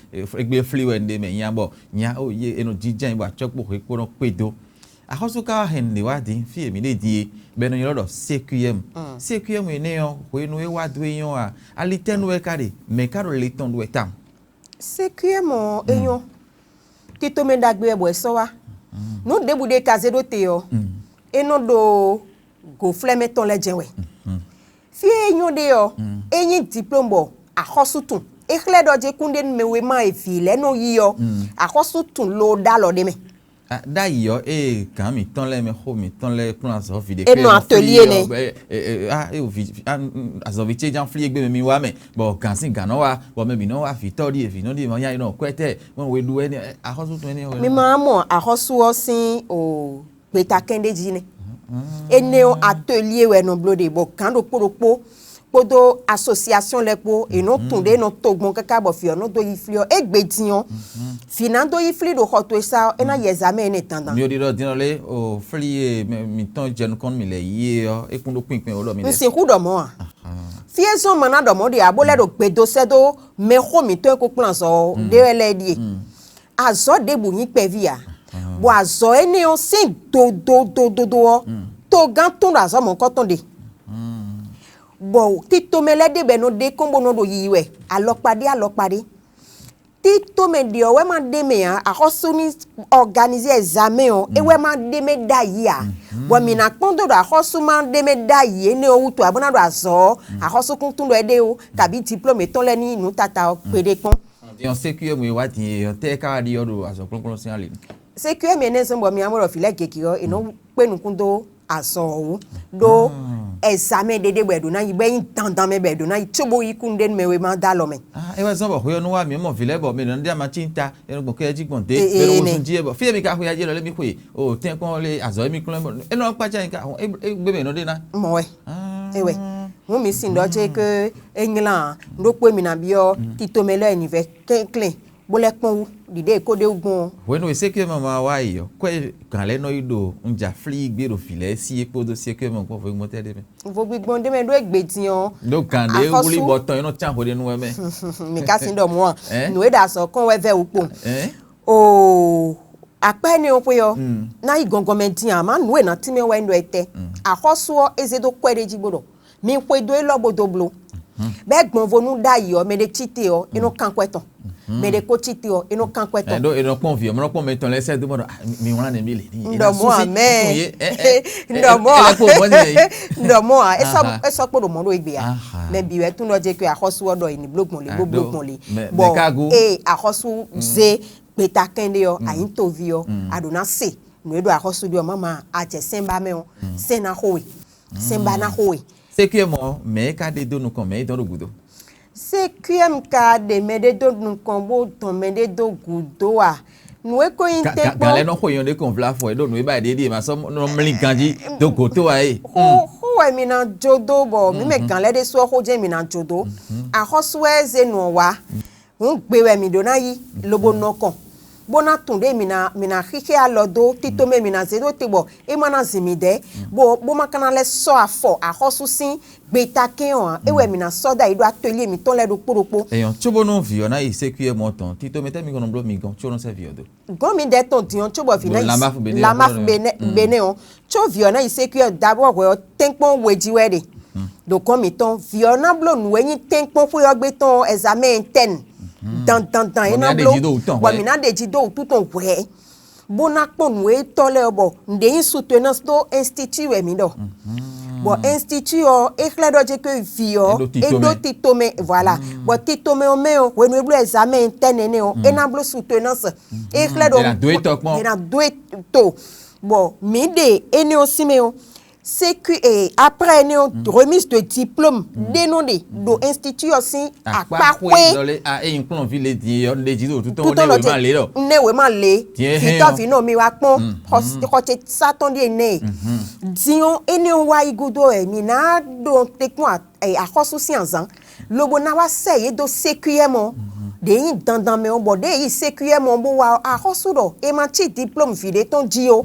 égbé flí wɛ un ɖe mɛ nya bɔ nya ó yé é nɔ jínjɔ́n bɔ acɔ́ kpo hwe kpó nɔ kpé dó. Axɔ́sú ka wá hɛn nǔɖé wá din fí e mǐ ɖe din é, bɔ è nɔ ylɔ́ ɖɔ C Q M. C Q M énɛ́ ɔ́, hwenu e wá dó é nyɔ́ a, alitɛ́nu wɛ ka ɖe, mɛ̌ ka ɖo le tɔn ɖu wɛ tawun? C Q M ɔ́, é nyɔ́. Tito mɛ ɖagbe wɛ bɔ è sɔ́ wá. Nǔ ɖěbǔ ɖé ka zé ɖó te ɔ́, é nɔ ɖo gǒflɛ́mɛ tɔn lɛ́ɛ jɛ́n wɛ. Fí e é nyɔ́ ɖe ɔ́, é nyí diplôme bɔ axɔ́sú tun. É xlɛ́ ɖɔ jɛ kúnɖénúmɛ wéma e vǐ lɛ́ɛ nɔ yí ɔ́, axɔ́sú tun lo ɖó alɔ ɖé mɛ. Ɖ'ayǐ ɔ́, ée gǎn mǐtɔn lɛ́ɛ mɛ xó mǐtɔn lɛ́ɛ kplɔ́n azɔ̌ví ɖé É nɔ atelier nɛ́. Azɔ̌ví ce ján flí égbé mɛ mi wá mɛ, bɔ gǎn sín gǎn nɔ wá, bɔ mɛ bǐ nɔ wá vǐtɔ́ ɖíe vǐ nɔ ɖíe mɔ nya e nɔ kwɛ́ tɛ́ mɔ we ɖu wɛ nɛ́ axɔ́sú tɔn énɛ́ wɛ. Mi ma mɔ axɔ́sú ɔ́ sín o gbeta kɛ́n ɖé jí nɛ́. Énɛ́ ɔ́, atelier wɛ nɔ bló ɖe, bɔ gǎn ɖokpó ɖokpó kpódó association lɛ́ɛ kpó, è nɔ tun ɖě nɔ to gbɔn káká bɔ vǐ ɔ́ nɔ dó yi flí ɔ́, égbé din ɔ́, vǐ ná dó yi flí ɖo xɔ towe sá ɔ́, é ná yi ɛzamɛ énɛ́ dandan. Mi ò ɖi ɖɔ din ɔ́ lé, o flí e mɛ- mǐtɔn jɛ nukɔn nú mì lɛ yí é ɔ́, é kún ɖó kpínkpɛn ó ɖɔ mi Un lɛ. Sixú ɖɔ mɔ̌ a? Fí e zɔ́n ma ná ɖɔ mɔ̌ ɖe ǎ, bó lɛ́ ɖo gbe dó sɛ́ dó mɛxó mǐtɔn e ko kplɔ́n azɔ̌ ɔ́ ɖé wɛ lɛ́ɛ ɖíe. Azɔ̌ ɖěbǔ nyí kpɛví ǎ, bɔ azɔ̌ énɛ́ ɔ́ sín dododododo ɔ́, togán tɔn ɖo azɔ̌ mɔ̌hunkɔtɔn ɖe. Bɔ tito mɛ lɛ́ɛ ɖe bɔ è nɔ ɖe kɔn bó nɔ ɖo yiyi wɛ alɔkpa ɖé alɔkpa ɖé. Tito mɛ ɖě ɔ́ wɛ ma ɖe mɛ ǎ, axɔ́sú ní organiser examen ɔ́, é wɛ ma ɖe mɛ ɖ'ayǐ ǎ. Bɔ mǐ ná kpɔ́n dó ɖɔ axɔ́sú ma ɖe mɛ ɖ'ayǐ énɛ́ ɔ́ wútu ǎ, bó ná ɖo azɔ̌ ɔ́, axɔ́sú kún tún ɖɔ é ɖe ó, kabi diplôme yětɔn lɛ́ɛ ní nǔ tata ɔ́ gbeɖé kpɔ́n. Din ɔ́, C Q M e wá din e ɔ́, tɛ́ ká wá ɖi ɔ́ ɖo azɔ̌ kplɔ́nkplɔ́n sín ali? C Q M e nɛ́ zɔ́n bɔ mi ná mɔ ɖɔ vǐ lɛ́ɛ gěgé ɔ́, è nɔ kpé nukún dó azɔ̌ ɔ́ wú, ɖó ɛzamɛ ɖeɖe bɔ è ɖǒ ná yi, bɔ é nyí dandan mɛ bɔ è ɖǒ ná yi, cóbó yí kúnnu ɖé nú mɛ wéma dó alɔ mɛ. Ah, é wɛ zɔ́n bɔ hwe ɔ́ nú wá mǐ mɔ vǐ lɛ́ɛ bɔ mɛ ɖě nɔ ɖi ama cí ta, é nɔ gbɔn kɛ jí gbɔn dé, Ee, mɛ ɖo ee, wozun jí é bɔ fí e mi ka xwe ají lɔ lé mi xwe o tɛ́nkpɔ́n lé azɔ̌ émi kplɔ́n é nɔ kpácá nyi ka é gbé mɛ nɔ ɖé ná. Mɔ wɛ. Ah. É wɛ. Hǔn mi sin ɖɔ cé ké é nylá ɖokpó mi ná byɔ́ tito mɛ lɛ́ɛ nyi vɛ klɛ́nklɛ́n bó lɛ́ kpɔ́n wú ɖiɖe e kó ɖe wú gbɔn ɔ́. Hwenu e sékúyɛ́ mɛ ma wá yi ɔ́, kwɛ́ gǎn lɛ́ɛ nɔ yi ɖo un ja flí gbé ɖo vǐ lɛ́ɛ sí é kpódó sékúyɛ́ mɛ kpɔ́n hwenu mɔtɛ́ ɖé mɛ. Vo gbigbɔn ɖé mɛ ɖó égbé din ɔ́. Ɖó gǎn ɖé wlí bɔ tɔn é nɔ cán hwe ɖé nú wɛ mɛ. Mi ka sin ɖɔ mɔ̌ a? Nǔ e ɖo azɔ̌ kɔn wɛ vɛ́ wǔ kpowun. Oo, akpá énɛ́ ɔ́ xwé ɔ́, ná yi gɔngɔn mɛ din ǎ, má nǔ e ná tínmɛ wɛ un ɖɔ etɛ́. Axɔ́sú ɔ́, é zé dó kwɛ́ ɖé jí bó ɖɔ mi xwedó élɔ́ bó dó bló. Bɛ́ gbɔnvo nú ɖ'ayǐ ɔ́, mɛ ɖé cí te ɔ́, é nɔ kán kwɛ́ tɔn. Mɛ ɖé kó cí te ɔ́, é nɔ kán kwɛ́ tɔn. Ɛɖó è nɔ kpɔ́n vǐ ɔ́, mɔ nɔ kpɔ́n mɛ tɔn lɛ́ɛ sɛ́ dó mɔ ɖɔ mi wlán nɛ mi lě ní. Ŋɖɔ mɔ̌ ǎ mɛ. Ŋɖɔ mɔ̌ ǎ. Ŋɖɔ mɔ̌ ǎ. É sɔ́ é sɔ́ kpó ɖo mɔ̌ ɖo égbé ǎ. Mɛ bǐ wɛ tún nɔ jɛ kí axɔ́sú ɔ́ ɖɔ è ní bló gbɔn lě bó bló gbɔn lě. Bɔ ée axɔ́sú zé gbeta kɛnɖé ɔ́, anyǐtoví ɔ́, a ɖǒ ná se nǔ e ɖo axɔ́sú ɖi ɔ́, má ma a jɛ sɛ́n ba mɛ ɔ́, sɛ́n ná xo we. Sɛ́n ba ná xo we. Sékúyɛ́ mɔ mɛ̌ é ka ɖe dó nukɔn mɛ̌ é dɔn ɖo gǔdo? C Q M ka ɖe mɛɖé dó nukɔn bó dɔn mɛɖé dó gǔdo a? Nǔ e ko nyí tɛ́nkpɔ́n. Gǎn lɛ́ɛ nɔ xo nyɔ ɖé kɔn vla fɔ é ɖo nǔ e ba ɖě ɖíe ma sɔ́ nɔ mlí ganjí dó gǒ tó wá é. Xó xó wɛ mi ná jó dó bɔ mǐ mɛ gǎn lɛ́ɛ ɖésú ɔ́ xó jɛ́n mi ná jó dó. Axɔ́sú wɛ zé nǔ ɔ́ wá. Hǔn gbe wɛ mǐ ɖó ná yí, lobo nɔ kɔn, bó ná tunwun ɖě mǐ ná mǐ ná xíxí alɔ dó tito mɛ mǐ ná zé ɖó te bɔ é má ná zin mǐ dɛ́, bó bó má ka ná lɛ́ sɔ́ afɔ axɔ́sú sín gbeta kɛ́n ɔ́ ǎ. É wɛ mǐ ná sɔ́ dó ayǐ ɖo atelier mǐtɔn lɛ́ɛ ɖokpó ɖokpó. Èèyàn cóbónú vǐ ɔ́ ná yi sékúyɛ mɔ tɔn, tito mɛ tɛ́ mi kɔn nɔ bló mi gɔn có nɔ sɛ́ vǐ ɔ́ dó. Gɔ́n mi ɖɛ́ tɔn din ɔ́ cóbɔ vǐ ná yi Lamaf Benin Lamaf Benin ɔ́, có vǐ ɔ́ ná yi sékúyɛ dabɔ hwɛ ɔ́ tɛ́nkpɔ́n we jí wɛ ɖe. Ɖo gɔ́n mǐtɔn vǐ ɔ́ ná bló nǔ e nyí tɛ́nkpɔ́n xwé ɔ́ gbe tɔn ɛzamɛn tɛn dandandan é ná bló, bɔ mǐ ná ɖe jí dó wútu tɔn hwɛ̌, bó ná kpɔ́n nǔ e tɔ́ lɛ́ɛ ɔ́ bɔ nǔɖé nyí soutenance dó institut wɛ mǐ ɖɔ. Bɔ institut ɔ́ é xlɛ́ ɖɔ jɛ ke vǐ ɔ́ é ɖó titomɛ, voilà. Bɔ titomɛ ɔ́ mɛ ɔ́, hwenu e bló examen tɛ́ nɛnɛ ɔ́, é ná bló soutenance. É xlɛ́ ɖɔ é ná dó e to. Bɔ mǐ ɖe énɛ́ ɔ́ sín mɛ ɔ́, sécu, après énɛ́ ɔ́, remise de diplôme ɖé nɔ ɖe ɖo institut ɔ́ sín akpá xwé. Lɔlé a é nyí kplɔ́nví lé din é ɔ́, un ɖe jí ɖo tútɔn ɔ́, né wěma lé ɖɔ. Ne wěma lé, fitɔ́ví nɔ mi wá kpɔ́n, xɔtɛ́ sátɔ́ ɖíe nɛ́. Din ɔ́, énɛ́ ɔ́ wá yi gúdo wɛ mǐ ná ɖo tɛ́nkpɔ́n axɔ́sú sín azǎn, lobo ná wá sɛ yě dó sékúyɛ́ mɔ. Ɖě nyí dandan mɛ ɔ́, bɔ ɖěe yí sékúyɛ́ mɔ bó wá ɔ́, axɔ́sú ɖɔ è ma cí diplôme vǐ ɖé tɔn jí ó.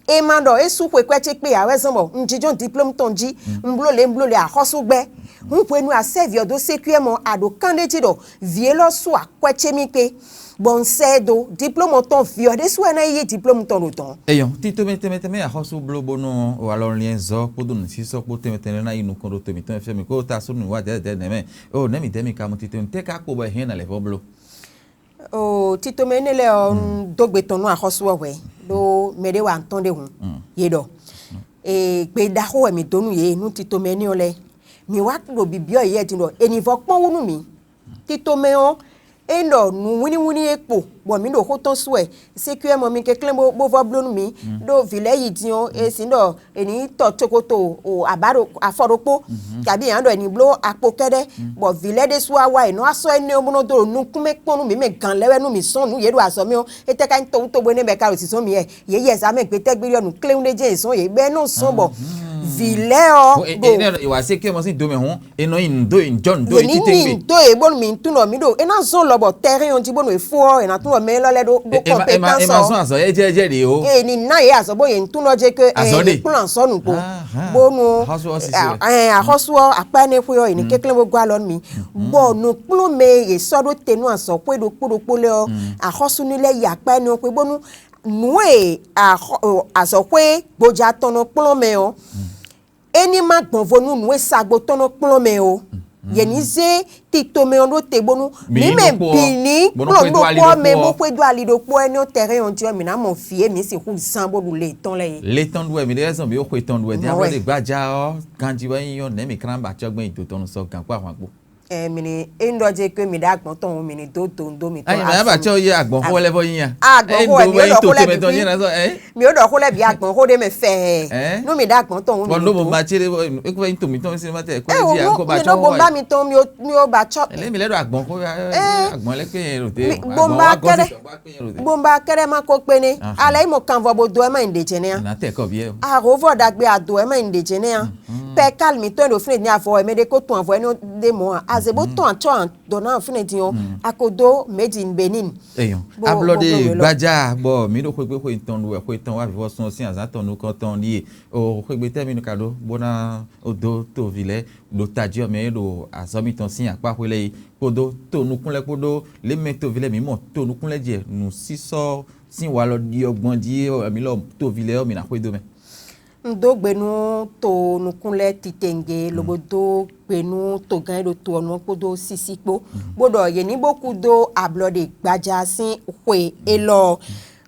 É ma ɖɔ é sú xwe kwɛ́ ce kpé ǎ wɛ zɔ́n bɔ un jínjɔ́n diplôme tɔn jí, un bló lě un bló lě axɔ́sú gbɛ́. Hun hwenu e a sɛ́ vǐ ɔ́ dó sékúyɛ́ mɔ, a ɖǒ kán ɖé jí ɖɔ vǐ élɔ́ sú akwɛ́ ce mì kpé, bɔ un sɛ ɛ dó. Diplôme tɔn vǐ ɔ́ ɖésú wɛ ná yi yí diplôme tɔn ɖo dɔ̌n. Eyɔn, tito mɛ tɛnmɛ tɛnmɛ axɔ́sú bló bónú walɔliɛnzɔ́ kpódó nǔsísɔ́ kpó tɛnmɛ tɛnmɛ ná yi nukɔn ɖo to mǐtɔn fɛ́ mǐ kó ta sú nǔ wa dɛ̌dɛ̌ nɛ̌ mɛ. O nɛ̌ mǐ dɛ̌ mi ka mɔ tito tɛ́ ká kpo bɔ è hɛn ná lɛ̌ vɔ́ bló? O tito mɛ énɛ́ lɛ́ɛ ɔ́, un dó gbe tɔn nú axɔ́sú ɔ́ hwɛ̌, ɖó mɛɖé wa un tɔn ɖé hǔn. Yě ɖɔ gbe ɖaxó wɛ mǐ dó nú yě nú tito mɛ énɛ́ ɔ́ lɛ́ɛ. Mǐ wá ɖo bǐbyɔ́ yě yɛ din ɖɔ è nǐ vɔ kpɔ́n wú nú mǐ. Tito mɛ ɔ́, é ɖɔ nǔ wínníwínní e kpo, bɔ mǐ ɖo xó tɔn sú wɛ, sékúyɛ́ mɔ mi kɛnklɛ́n bó vɔ́ bló nú mǐ, ɖó vǐ lɛ́ɛ yi din ɔ́, è sǐ ɖɔ è nǐ tɔ cokoto abǎ afɔ ɖokpó, kabí yě ná ɖɔ è nǐ bló akpo kɛ́ɖɛ́, bɔ vǐ lɛ́ɛ ɖésú wá wá è nɔ wá sɔ́ énɛ́ ɔ́ bó nɔ́ dó ɖo nukún mɛ kpɔ́n nú mǐ mɛ gǎn lɛ́ɛ wɛ nú mǐ zɔ́n nǔ yě ɖo azɔ̌ mɛ ɔ́, étɛ́ ka nyí towútowú énɛ́ bɔ è ka ɖo zǐzɔ́n mǐ wɛ? Yě yɛ zǎ mɛ gbetɛ́gbé ɖɔ nǔkléwún ɖé jɛ́n yě zɔ́n yě bɛ́ nɔ zɔ́n bɔ vǐ lɛ́ɛ ɔ́ ɖo ìwà sékúyɛ́ mɔ sín do mɛ hɔn, è nɔ nyi nǔ dó nyi jɔ nǔ dó nyi títí gbe. Tó e bónú mǐ tún ɖɔ mǐ ɖo é ná zɔ́n lɔ bɔ tɛ́rɛ́n ɔ́ jí bónú è fó ɔ́ è nǎ tún ɖɔ mɛ élɔ́ lɛ́ɛ ɖó compétence ɔ́. Azɔn azɔ yɛ jɛ jɛ ɖe o. È ní ná yě azɔ bó yě ní tún ɖɔ jɛ ké è ní kplɔ́n azɔ̌ nǔgbó. Bónú axɔ́sú ɔ́ akpá énɛ́ xwé ɔ́ è ní kɛnklɛ́n bó gɔ́ alɔ nú mi. Bɔ nǔkplɔ́nmɛ e yě sɔ́ ɖó te nú azɔ̌xwé ɖokpó ɖokpó lɛ́ɛ ɔ́, axɔ́súnú lɛ́ɛ yi akpá énɛ́ ɔ́ xwé bónú nǔ e azɔ̌xwé gbojá tɔn nɔ kplɔ́n mɛ ɔ́, é ní má gbɔn vo nú nǔ e sagbo tɔn nɔ kplɔ́n mɛ ó. Yě ní zé tito mɛ ɔ́ ɖó te bónú mǐ mɛ bǐ ní kplɔ́n nú ɖokpó ɔ́ mɛ bó xwedó ali ɖokpó ɔ́, énɛ́ ɔ́ tɛhɛn ɔ́ jí ɔ́, mǐ ná mɔ vǐ e mǐ sixú zán bó ɖu le tɔn lɛ́ɛ é. Le tɔn ɖu wɛ mǐ ɖe wɛ zɔn mǐ ɖo xwe tɔn ɖu wɛ dín ablɔ́ ɖe gbájá ɔ́, ganjí wɛ nyí ɔ́, nɛ̌ mǐ ka ná ba acɔ́gbɛ́n nyi do tɔn nú sɔ́ gǎn kpó ahwan kpó. Ɛ mi ni e ŋɖɔ jɛ kpé mi ɖe agbɔn tɔn mi ni dó do ndo mi tɔn. Ayi mɛ yaba tsɔ yé agbɔn xó lɛ fɔ yín ya. Agbɔn xó wɛ mi o ɖɔ xó lɛ bi mi o ɖɔ xó lɛ bi agbɔn xó ɖe mɛ fɛ. Nú mi ɖe agbɔn tɔn mi ni do. Bɔn n'o ma tse ɖe ekpe yi to mi tɔn sinima tɛ kó ɛ di agbɔn ba tsɔ. Ɛ wo mi n'o bo ba mi tɔn mi o mi o ba tsɔ. Ɛlɛ mi lɛ ɖo agbɔn xó agbɔn lɛ kpe yɛn ɖo te. Bomba kɛɖɛ bomba kɛɖɛ ma ko kpe ne. Alɛ yi mɔ kanvɔ bo do ɛ ma yin ɖe jɛ ne ya. Na tɛ kɔ bi yɛ. Ahovɔ dagbe ado ɛ ma yin ɖe jɛ ne ya. Pɛ kali mi tɔn ɖo fúnɛ din avɔ ɛmɛ ɖe ko tɔn avɔ ɛnɛ ɖe mɔ a azɛ bó tɔn atsɔ dɔ na fúnɛ din ɔ a ko dó méjì benin. Eyɔn ablɔ de gbadza bɔ mi ɖo xwegbe xwe tɔn ɖu wɛ xwe tɔn wa vivɔ sɔn sin azan tɔn nukɔn tɔn ɖie o xwegbe tɛ mi nu ka ɖo bó ná o dó tovi lɛ ɖo tají ɔmɛ e ɖo azɔ mitɔn sin akpa xwe lɛ yi kpódó to nukún lɛ kpódó lě mɛ tovi lɛ mi mɔ to nukún lɛ jɛ nǔsísɔ sin walɔ ɖiɔ gbɔn jí mi lɔ tovi lɛ ɔ mi ná xwedó mɛ. Un dó gbe nú to nukún lɛ́ɛ titewungbe, lobo dó gbe nú togán e ɖo to ɔ́ nu ɔ́ kpódó sísí kpó, bó ɖɔ yě ní bó kú dó ablɔ ɖe gbaja sín xwe élɔ́ ɔ́,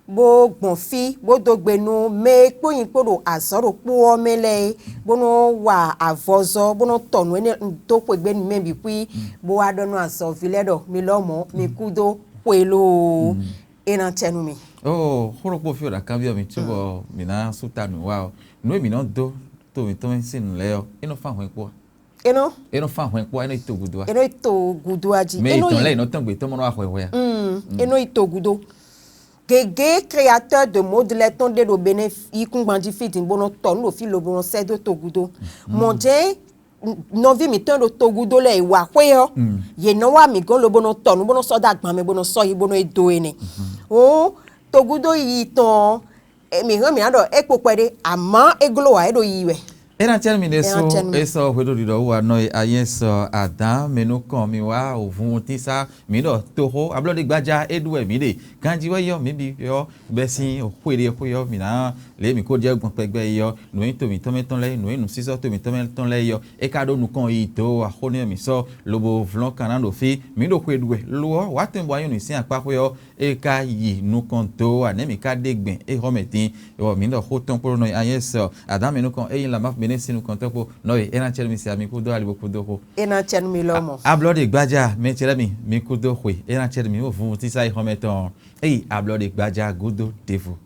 bó gbɔn fí, bó dó gbe nú mɛ e kpó nyi kpó ɖo azɔ̌ ɖokpó ɔ́ mɛ lɛ́ɛ é, bó nɔ́ wa avɔzɔ́, bó nɔ́ tɔ nǔ énɛ́ dó xwegbe nú mɛ bǐ xwí, bó wá ɖɔ nú azɔ̌ví lɛ́ɛ ɖɔ: Mi lɔmɔ̌, mi kú dó xwe loo. É ná cɛ nú mi. Oo, xó ɖokpó fí ɖo ɖa kanbyɔ́ mi cóbɔ mǐ ná sú ta nǔ wa ɔ́, nǔ e mǐ nɔ dó to mǐtɔn sín nǔ lɛ́ɛ ɔ́, é nɔ fán hwɛ̌n kpó a? É nɔ. É nɔ fán hwɛ̌n kpó a, é nɔ yi to gúdo a? É nɔ yi to gúdo a jí. Mɛ yětɔn lɛ́ɛ è nɔ tɔn gbě tɔn mɔ nɔ wa hwɛhwɛ a? Mm, é nɔ yi to gúdo. Gěgé créateur de mode lɛ́ɛ tɔn ɖé ɖo Benin yíkúngban jí fí din bó nɔ tɔ nú ɖo fí lobo nɔ sɛ́ dó to gúdo. Mɔ̌ jɛ́n nɔví mǐtɔn e ɖo togúdo lɛ́ɛ e wa xwé ɔ́, yě nɔ wá mǐ gɔ́n lobo nɔ tɔ nǔ bó nɔ sɔ́ dó agban mɛ bó nɔ sɔ́ yi bó nɔ yi do énɛ́. Hǔn togúdo yiyi tɔn ɔ́, mǐ hɛn mǐ ná ɖɔ é kpo kpɛɖé, amɔ̌ é gló ǎ, é ɖo yiyi wɛ. É ná cɛ́ nú mi ɖésú, é sɔ́ hweɖóɖiɖɔ wú wa nɔ e ayɛ́ sɔ adǎn mɛ nú kɔn mi wá òvuntínsá mǐ ɖɔ toxó ablɔ́ɖígbájá é ɖu wɛ mǐ ɖe. Ganjí wɛ yɔ mǐ bǐ yɔ bɛ́ sín xwé ɖé xwé ɔ́ mǐ ná Lě e mǐ ko ɖiɖɔ gbɔn kpɛgbɛ yi ɔ́, nǔ e nyí to mǐtɔn mɛ tɔn lɛ́ɛ, nǔ e nyí nǔsísɔ́ to mǐtɔn mɛ tɔn lɛ́ɛ yi ɔ́, é ka ɖó nukɔn yi dǒ axónɛ́ mǐ sɔ́ lobo vlɔ́n kan ná ɖo fí. Mǐ ɖo xwe ɖu wɛ lo ɔ́, wǎ tɛn bɔ a nyɔ́ nǔ sín akpáxwé ɔ́, é ka yi nukɔn dǒ ǎ, nɛ̌ mǐ ka ɖe gbɛn é hɔ́ mɛ din? Ɔ, mǐ ɖɔ xó tɔn kpó nɔ nyi anyɛ́ sɛ ɔ́, adǎn mǐ nukɔn é nyí Lamáfu Benési nukɔntɔ́ kpó nɔ e é ná cɛ nú mi se ami kúdó alibo kúdó xó. É ná cɛ nú mi lɔmɔ. Ablɔ ɖe gbájá mɛ cɛ lɛ́ mi, mi kúdó xwe, é ná cɛ nú mi wó vunvun tísá yi xɔmɛ tɔn. Eyi ablɔ ɖe gbájá gúdo ɖěvo.